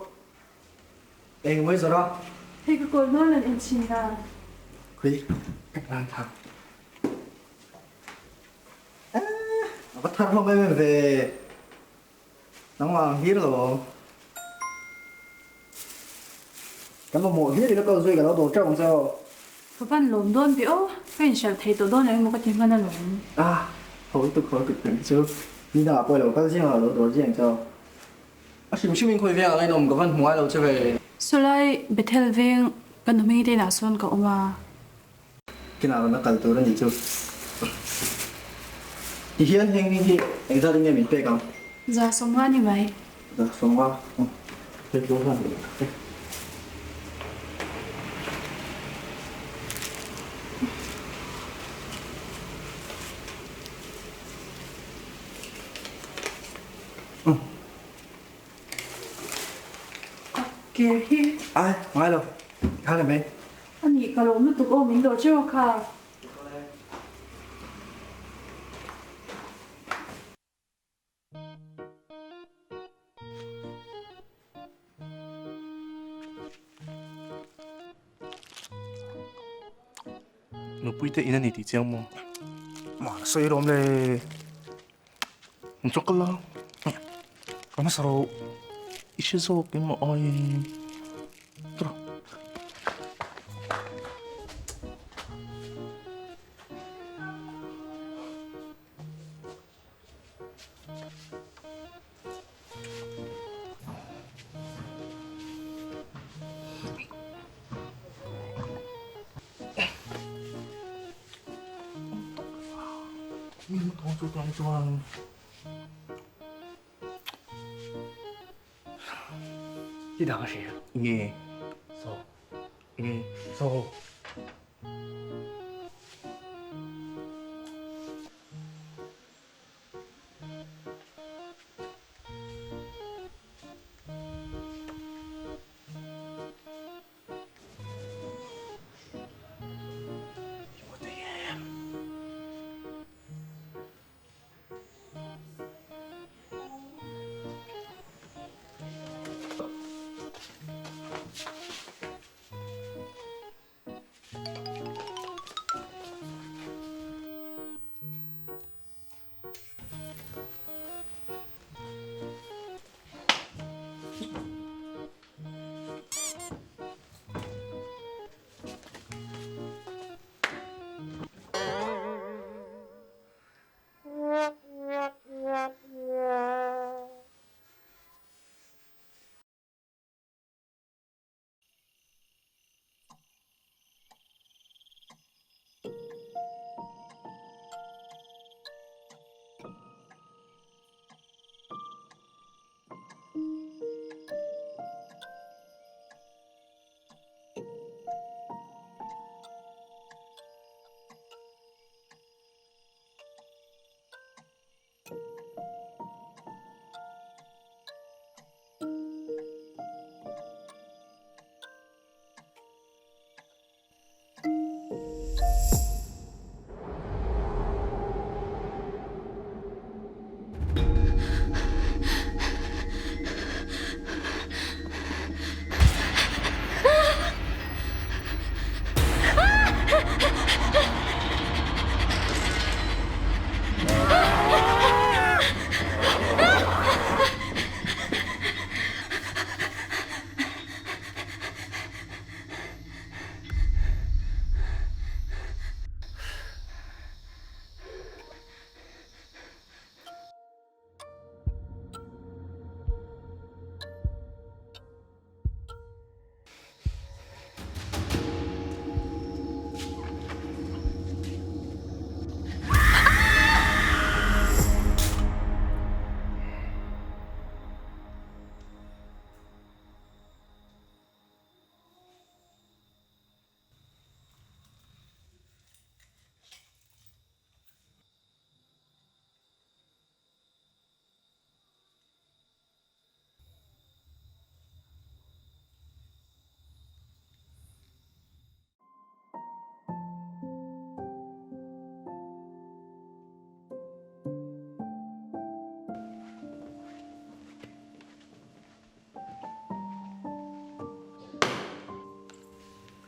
Eng mai zawrh a. Hei ka kawl hma lan en chhin a. Khui, ka plan thak. A va thar hlawm em em ve. Nangmah ang hlir lo. Kan mamawh hlir i la kal zui ka lo dawr teuh ang che aw. Ka van lawm dawn ve aw, ka inhriat thei tawh dawn eng emaw ka ti hman alawm. Ah, ho lutuk ho lutuk tih chu ni dangah pawh i lo kal zing a, lo dawr zing ang che aw. A hrim hrim in khawi veng ang a inawm ka van hmu ngai lo che ve. Sawlai Bethel veng ka nu hming te inah sawn ka awm a. Kinah rawn a kal tur a nih chu. Tihian heng hming hi engzat in nge min pek ang? 150 ni mai. 150. Hei tluang hlan e. Ke hi. Ai, ngai lo. Kha ni mai. A nih ka lawm lutuk aw min dawh teuh a kha. Nupui te in a ni tih chiang maw? Mah sawi lawm le. An chawk la. Ka hmasa rawh. I hre zawk emaw aiin. Tawrh. Ti dang a hria. Nge. So. Nge. So.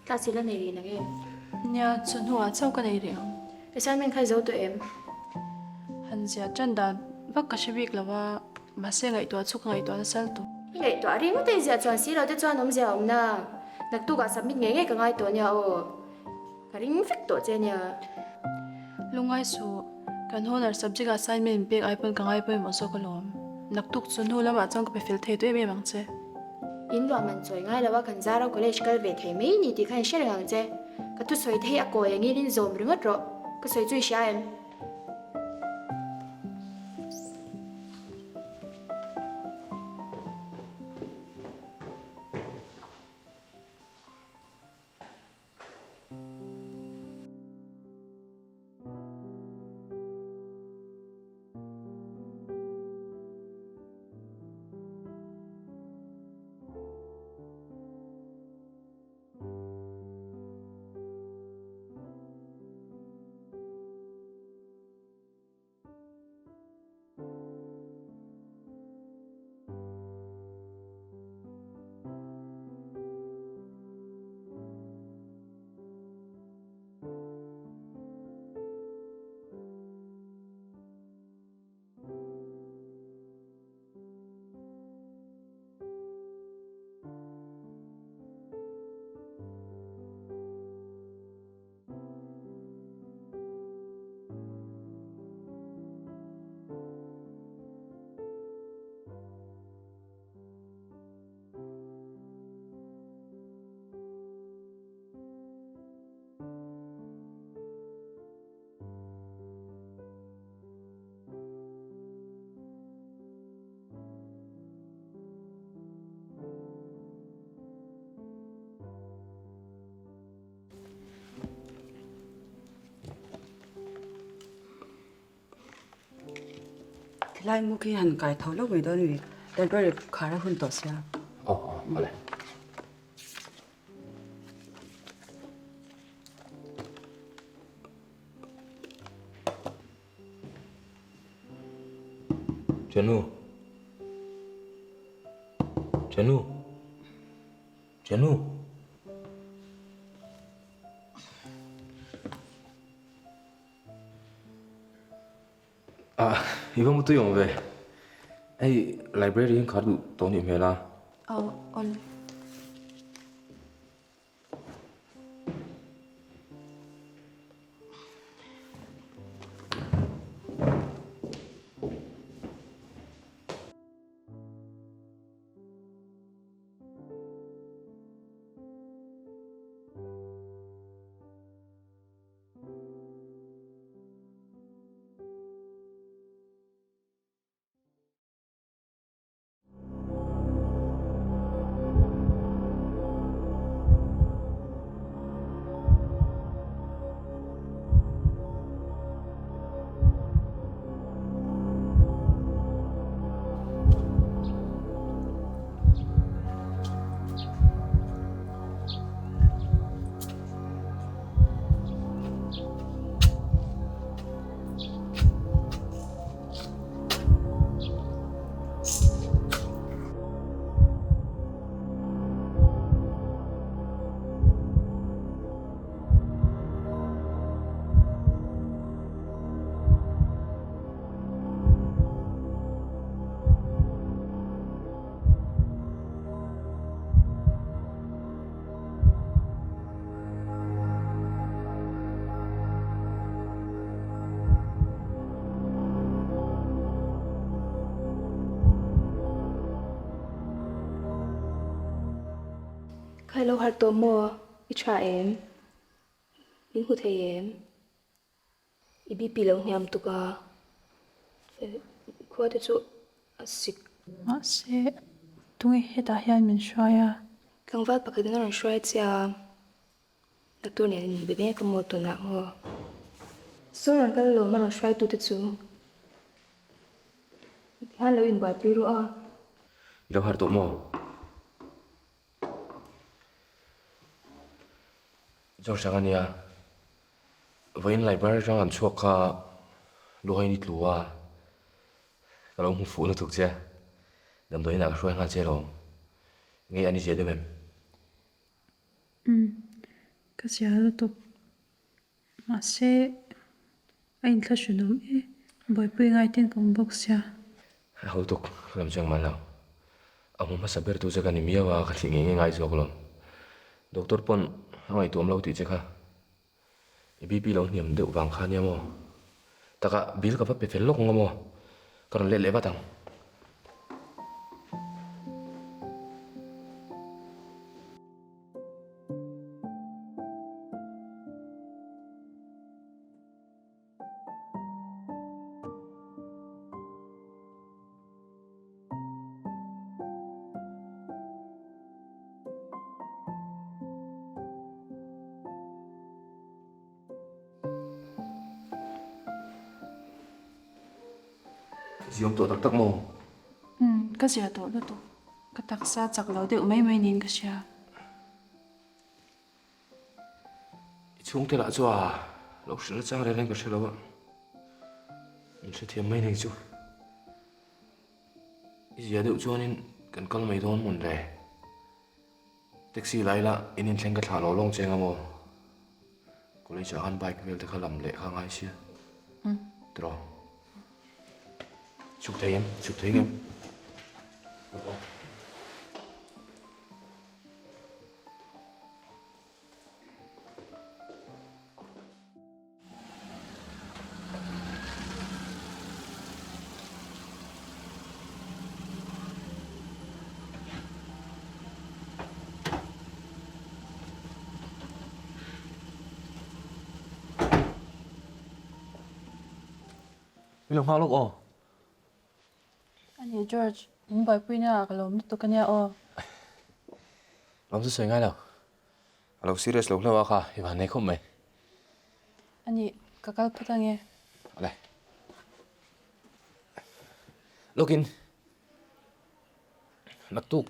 Class i la nei rih nang em? Nia, chawhnuah chauh ka nei rih ang. Assignment kha i zo tawh em? Han ziah tan dan vak ka hre bik lo a, mahse ngaihtuah chu ka ngaihtuah nasal tawh. I ngaihtuah ringawt a i ziah chuan si lo te chuan awmzia a awm na. Naktukah submit ngei ngei ka ngai tawh nia aw. Ka ring vek tawh che nia. Lungngai suh, kan honour subject assignment min pek ai pawn ka ngai pawimawh zawk alawm. Naktuk chu hnu lamah chuan ka pe fel thei tawh em em ang che. In luah man chawi ngai lo a kan Zara college kal ve thei mai ni tih kha in hre reng ang che. Ka thusawi te hi a kawi angin in zawm ringawt rawh. Ka sawi chu i hria em? Tilai mu khi han kai tho lawk mai dawn a ni. Library khar a hun tawh sia. Aw aw awle. Thiannu. Thiannu. Thiannu. Ah, i va mutui awm ve. Hei library in khar duh tawh nih hmel a. Aw, awle. Kha ilo harh tawh maw? I tha em? Min hmu thei em? I BP lo hniam tuk a, khua te chu a sik. Mahse, tunge hetah hian min hruai a? Tlangval pakhat in a rawn hruai che a, doctor nen in be mek a maw tunah maw? Saw rawn kal alawm a rawn hruai tu te chu. Tihian lo inbuaipui rawh a. I lo harh tawh maw? Zawng hrang a nia, vawiin library atang an chhuak kha luhain i tlu a, ka lo hmu fuh lutuk che, damdawiin ah ka hruai nghal che alawm, nge an i zia deuh em? Umm. Ka zia lutuk. Mahse, a inthlahrunawm e. Buaipui ngaitin ka awm bawk sia. A ho tuk, ka lam chiang mal lo. A hmu hmasa ber tu che ka ni miau a, ka thih ngei ngei ngai zawk lo. Doctor pawn a ngaihtuah awm lo tih che kha. I BP lo hniam deuh vang kha nia maw? Takah bill ka va pe fel lawk ang a maw? Ka rawn let leh vat ang. Ziawm tawh tak tak maw? Umm, ka zia tawh lutuk. Ka taksa chak lo deuh mai mai niin ka hria. I chhungte lah chu a lo hrilh nachang reng reng ka hre lo a, min hrethiam mai nei chu. I zia deuh chuanin kan kal mai dawn hmun le. Taxi lai la in inthleng ka thlah lo lawng cheng a maw? College ah khan bike vel te kha lam leh kha ngai sia. Tiraw? Chhuk thei em? Chhuk thei ngem? Min lo nghak lawk aw. Ani George, min buaipui na ah ka lawm lutuk ania aw. Lawm chu sawi ngai lo. A lo serious lo hlauh a kha, i van nei khawp mai. Ani, ka kal phawt ange. Awle. Lawkin, naktuk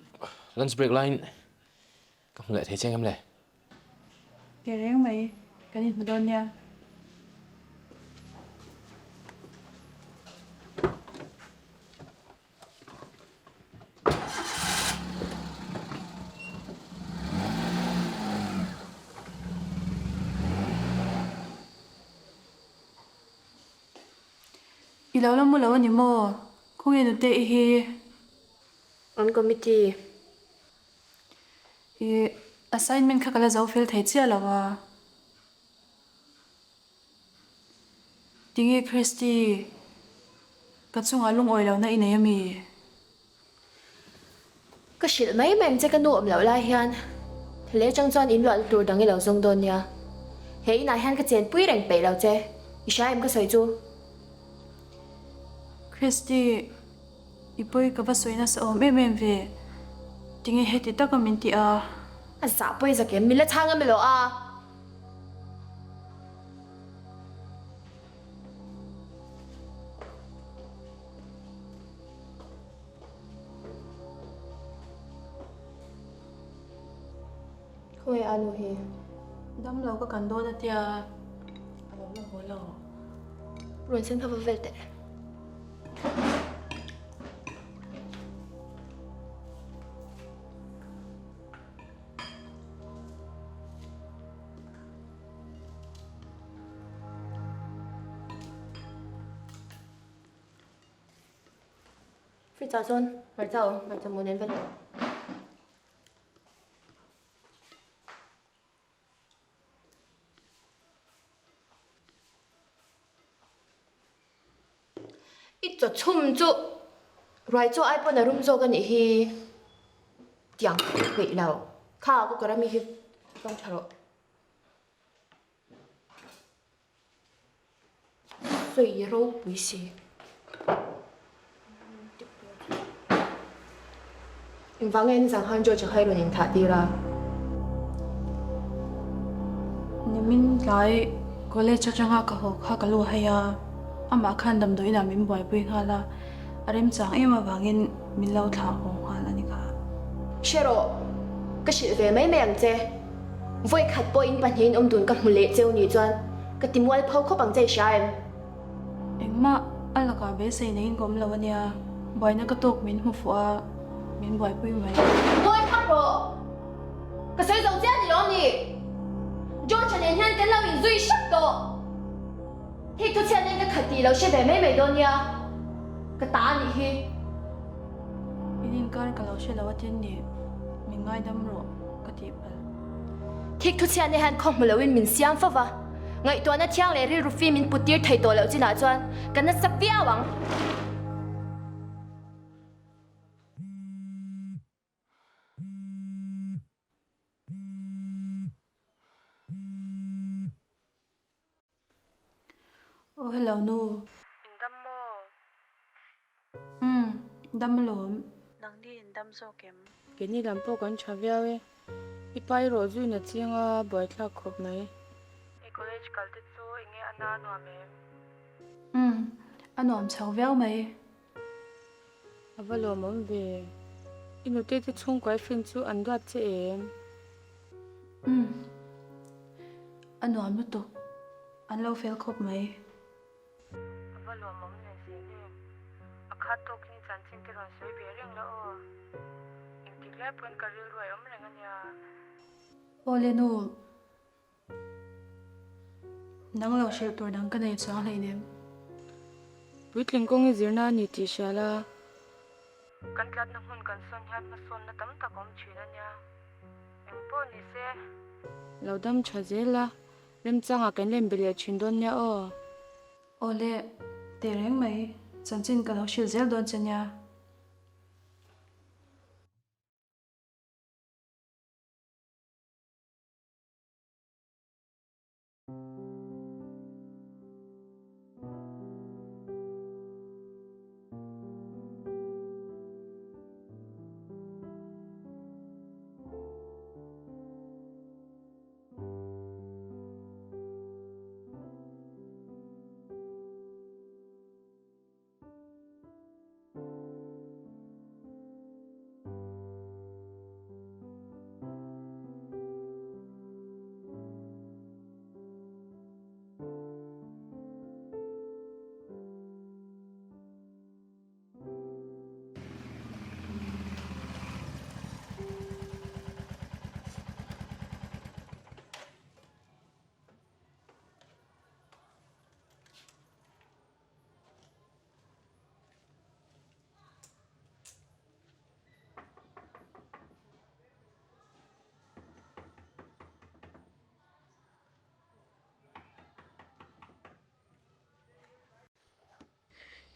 lunch break laiin ka hmu leh thei che ngem le? Ke reng mai, kan inhmu dawn nia. I lo la mu lo a ni maw? Khawnge nute i hi? An committee. I assignment kha ka la zo fel thei chiah lo a. Tinge Christy, ka chungah lungawi lohna i nei a mi? Ka hrilh mai mai ang che ka nu awm loh lai hian leh atang chuan in luahna tur dang i lo zawng dawn nia. He inah hian ka chenpui reng peih lo che, i hria em ka sawi chu? Christy, I pawi ka va sawi nasa awm em em ve, tinge heti taka min ti a? A zah pawi zak em, min la chhang em elo a? Khawi a nu hi? Damlo ka kan dawn a tia, a lo la haw lo. Rawn sen kha va vel teh. Fridge ah chuan hmarcha a awm, hmarcha mu nen vel. I chaw chhum chu ruai chaw ai pawn a rum zawk a nih hi tiang peih lo kha cooker ami hi tawng tha rawh. Sawi ropui si. Engvang nge nizang khan George a kha i rawn inthah tir a? Nimin tlai college atanga ka haw kha ka lu hai a, amah khan damdawiin ah min buaipui nghal a, a remchang em avangin min lo thlah haw nghal a ni kha. Hre rawh, ka hrilh ve mai mai ang che. Vawi khat pawh in pahnihin awm dun ka hmu leh cheu nih chuan ka ti mual pho khawp ang che i hria em? Engmah a lakah beisei neiin ka awm lo a nia, buaina ka tawk min hmu fuh a, min buaipui mai. Ngawi phak rawh! Ka sawi zo chiah ni lo ni! George-a nen hian kan lo inzui hrep tawh. Thik thu chhiat nen ka khat tih lo hre ve mai mai dawn nia. Ka ta a nih hi. In inkar ka lo hre lo a tin ni, min ngaidam rawh ka tih palh. Thik thu chhiat nen hian khaw hmu loin min siam fo va, ngaihtuahna thiang leh rilru fim min put tir thei tawh loh chinah chuan ka nasa viau ang. Aw hello nu. In dam maw? Umm, dam alawm. Nangni in dam zawk em? Keini lam pawh kan tha viau e. I pa erawh zuin a chiang a, buaithlak khawp mai. I college kal te chu enge a na nuam em? Umm, a nuam chho viau mai. A va lawmawm ve. I nute te chhungkaw i fin chu an duat che em? Umm. A nuam lutuk. An lo fel khawp mai. A va lawmawm leh zel em? A khat tawkin i chanchin te rawn sawi ve reng la aw. Engtik lai pawn ka rilru a awm reng a nia. Awle nu. Nang lo hrilh tur dang ka nei chuang hleinem. Puitling kawng i zirna a ni tih hria la. Kan tlatna hmun kan sawn hian hmasawnna tam tak a awm thin a nia. Eng pawh ni se. Lo dam tha zel la, remchangah kan lem be leh thin dawn nia aw. Awle, tehreng mai, chanchin ka lo hrilh zel dawn che nia.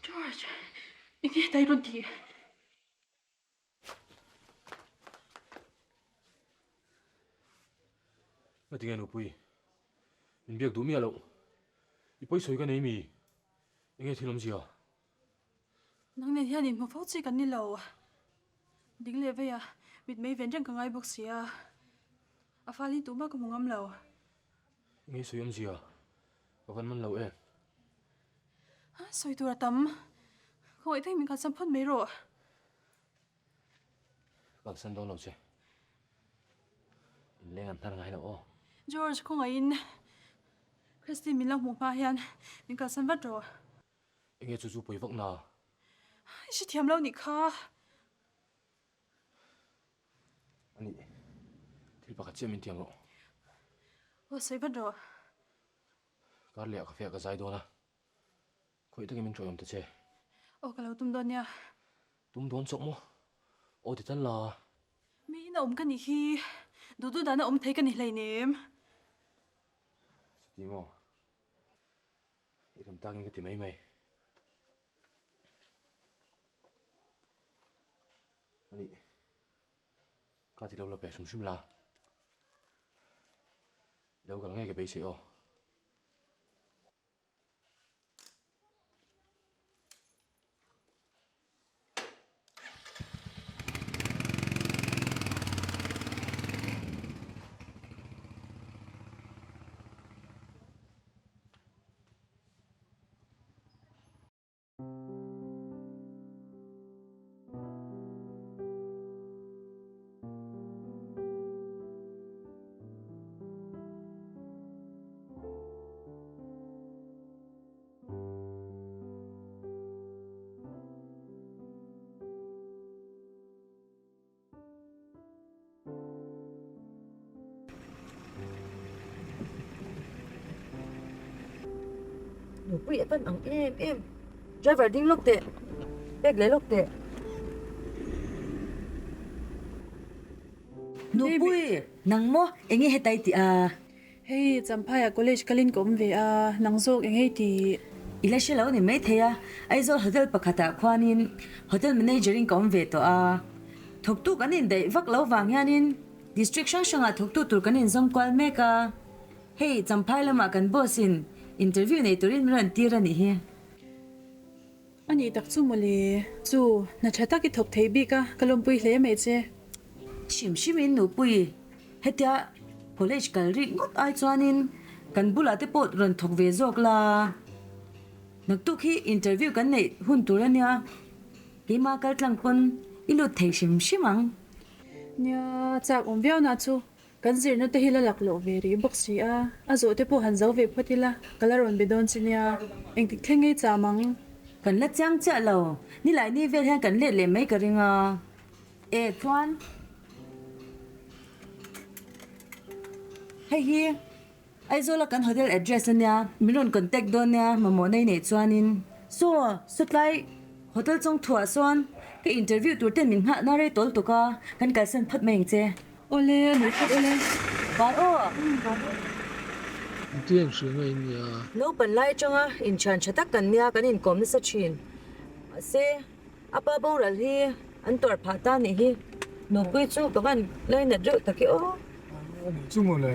George, enge dai rawn tih? Ngatinge nupui, min biak duh miah loh. I pawisawi ka nei mi? Enge thil awmzia? Nang nen hian inhmu fo chi kan ni lo. Ding leh vei a, mit mei ven reng ka ngai bawk si a. A fal hi tumah ka hmu ngam lo. Enge sawi awmzia? Ka van man lo em? Sawi tur a tam. Khawngaih takin min kalsan phawt mai rawh. Kalsan dawn lo che. Inleng an hnar ngai lo aw. George, khawngaihin Christy min lo hmuh hma hian min kalsan vat rawh. Enge chu chu pawi vak na? I hrethiam lo nih kha. Ani, thil pakhat chiah min tiam rawh. Aw, sawi vat rawh. Kar leh ah ka fiah ka zai dawn a. Khawih takin min ṭawih awm ta che. Aw, ka lo tum dawn nia. Tum dawn chawk maw? Aw ti tal la. Mi in a awm ka nih hi. Duh duh dan a awm thei ka ni hleinem. Chuti maw? I rem takin ka ti mai mai. Ani, ka ti lo la pe hrim hrim la. I lo kal ngei ka beisei aw. Nupui a pan ang em em. Driver ding lawk teh. Pek leh lawk teh. Nupui, nang maw enge hetai tih a? Hei, Champhaiah college kalin ka awm ve a, nang zawk eng hei tih? I la hre lo ni maithei a, Aizawl hotel pakhatah khuanin hotel manager in ka awm ve tawh a. Thawktu kan indaih vak lo vang hianin district hrang hrangah thawktu tur kan inzawm kual mek a. Hei, Champhai lamah kan boss in interview nei turin min rawn tir a nih hi. A nih tak chu mawle, chu hna tha tak i thawk thei bik a, ka lawmpui hle mai che. Hrim hrim in nupui, hetia college kal rik ngawt ai chuanin kan bulah te pawh rawn thawk ve zawk la. Naktuk hi interview kan neih hun tur a nia, keimah kal tlang pawn i lut thei hrim hrim ang. Nia, chak awm viau na chu Kan zirna te hi la lak loh ve rih bawk si a, a zawh te pawh han zo ve phawt ila, ka la rawn be dawn che nia, engtik thleng ngei cham ang? Kan la chiang chiah lo, nilai ni vel hian kan let leh mai ka ring a, e chuan hei hi Aizawla kan hotel address a nia, min rawn contact dawn nia mamawh nei nei chuanin saw sawtlai hotel chawng thuah sawn ka interview tur ten min nghah na rei tawl tuk a, kan kalsan phawt mai ang che. Awle a nih phawt awle. Vai aw. Engtin eng hria nge in nia? Naupan lai atanga inthian tha tak kan nia kan inkawm nasa thin. Mahse a pa boral hi an tuar phah ta nih hi. Nupui chu ka van lainat reuh tak i aw. A nih chu mawle.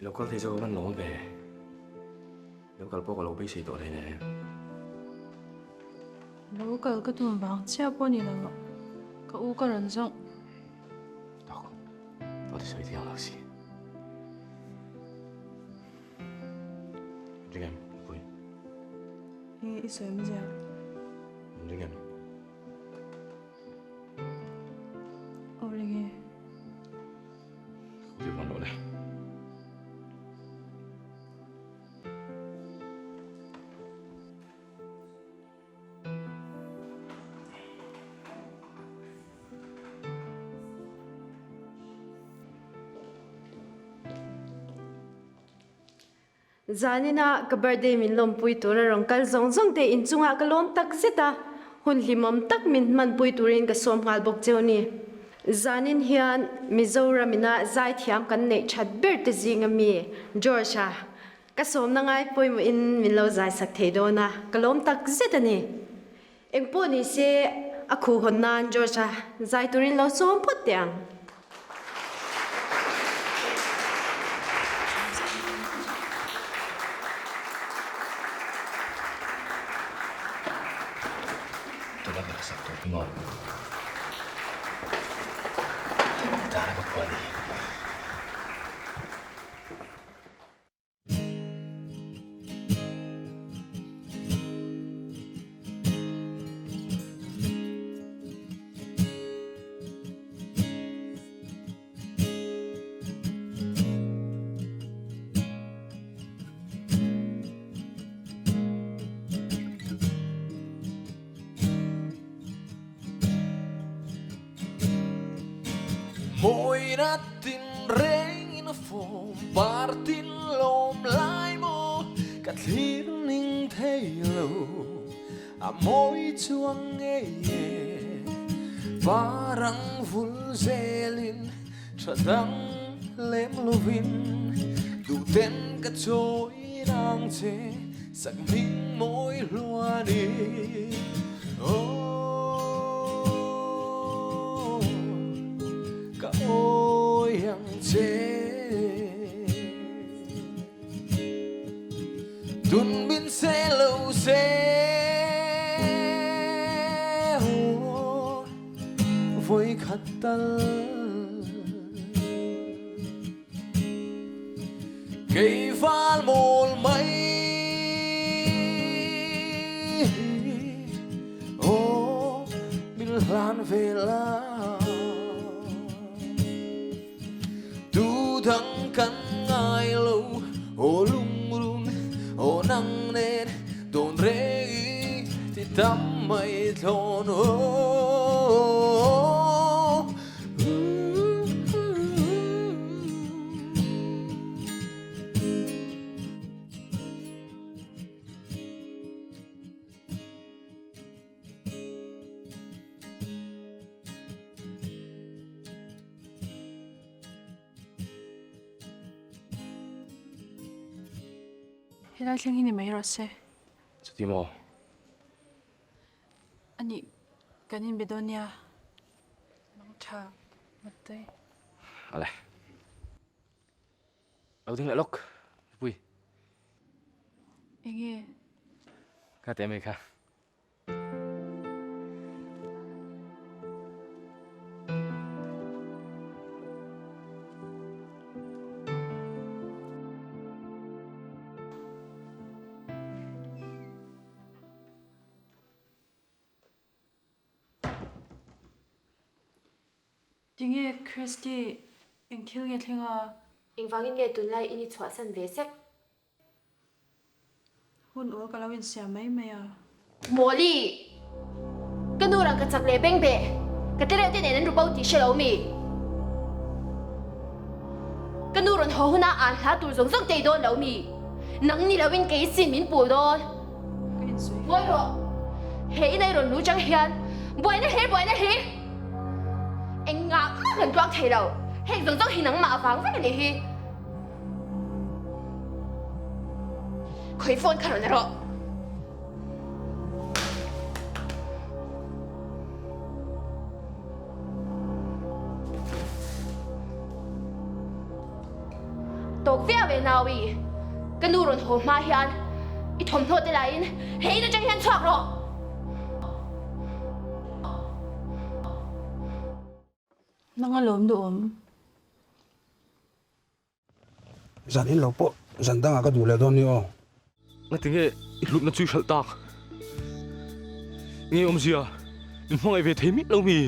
I lo kal thei zawk a van lawm ve. I lo kal pawh ka lo beisei tawh hle nen. Lo kal ka tum vang chiah pawh ni lo. Ka u ka rawn zawng. Tok, ka ti sawi thiang lo si. Ring em, Pui? I sawi awm zia. Ring em? Aw ring e. Ti van lo le. Zanina ka birthday min lawmpui tur a rawn kal zawng zawng te inchungah ka lawm tak zet a, hun hlimawm tak min hmanpui turin ka sawm nghal bawk cheu ni. Zanin hian Mizoram ina zaithiam kan neih that ber te zinga mi George-a ka sawmna ngai pawimawhin min lo zaisak thei dawn a, ka lawm tak zet a ni. Engpawh ni se a khuhhawn nan George-a zai turin lo sawm phawt teh ang. Tuna ka sak tur hi maw? Tana ka phuah a ni. Mawina tinrengin a fawm par tin lawm lai maw ka thlir ning thei lo a mawi chuang ngei e parang vul zelin. Tha dang lem lovin duhten ka chawi nang che sak hming mawi hluani Aw ka awi ang che Tun min se lo se Aw Vawi khat tal Kei val mawl mai Aw min hlan ve la Tu dang kan ngai lo Aw lungrun aw nang nen Tawn reng i ti tam mai thlawn aw. Helai thleng hi ni mai rawh se. Chuti maw? Anih, kan inbe dawn nia. Mang tha, Matei. Ale. Lo ding leh lawk, Pui. Enge? Kha teh mai kha. Tinge Christy eng thil nge thleng a? Engvangin nge tunlai in i chhuahsan ve sek? Hun awl ka lo insiam mai mai a. Mawli! Ka nu rang ka chak leh beng beh. Ka te reuh te nen an ru bo tih hre lo mi? Ka nu rawn haw huna an hla tur zawng zawng te i dawn lo mi? Nang ni loin kei sin min pul dawn. Ka insawi Ngawi rawh! He ina i rawn lu chang hian buaina hlir buaina hlir! Engah mah kan tuak thei lo. Heng zawng zawng hi nangmah avang vek a nih hi. Khawi phone kha rawn rawh. Tawk viau e Naui, ka nu rawn haw hma hian i thawmhnaw te laiin he in atang hian chhuak rawh. Nang a lawm duhawm. Zan in lo pawh zan dangah ka duh leh dawn ni aw. Ngatinge i hlutna chu i hralh tak? Nge awmzia min hmangaih ve thei miah lo mi?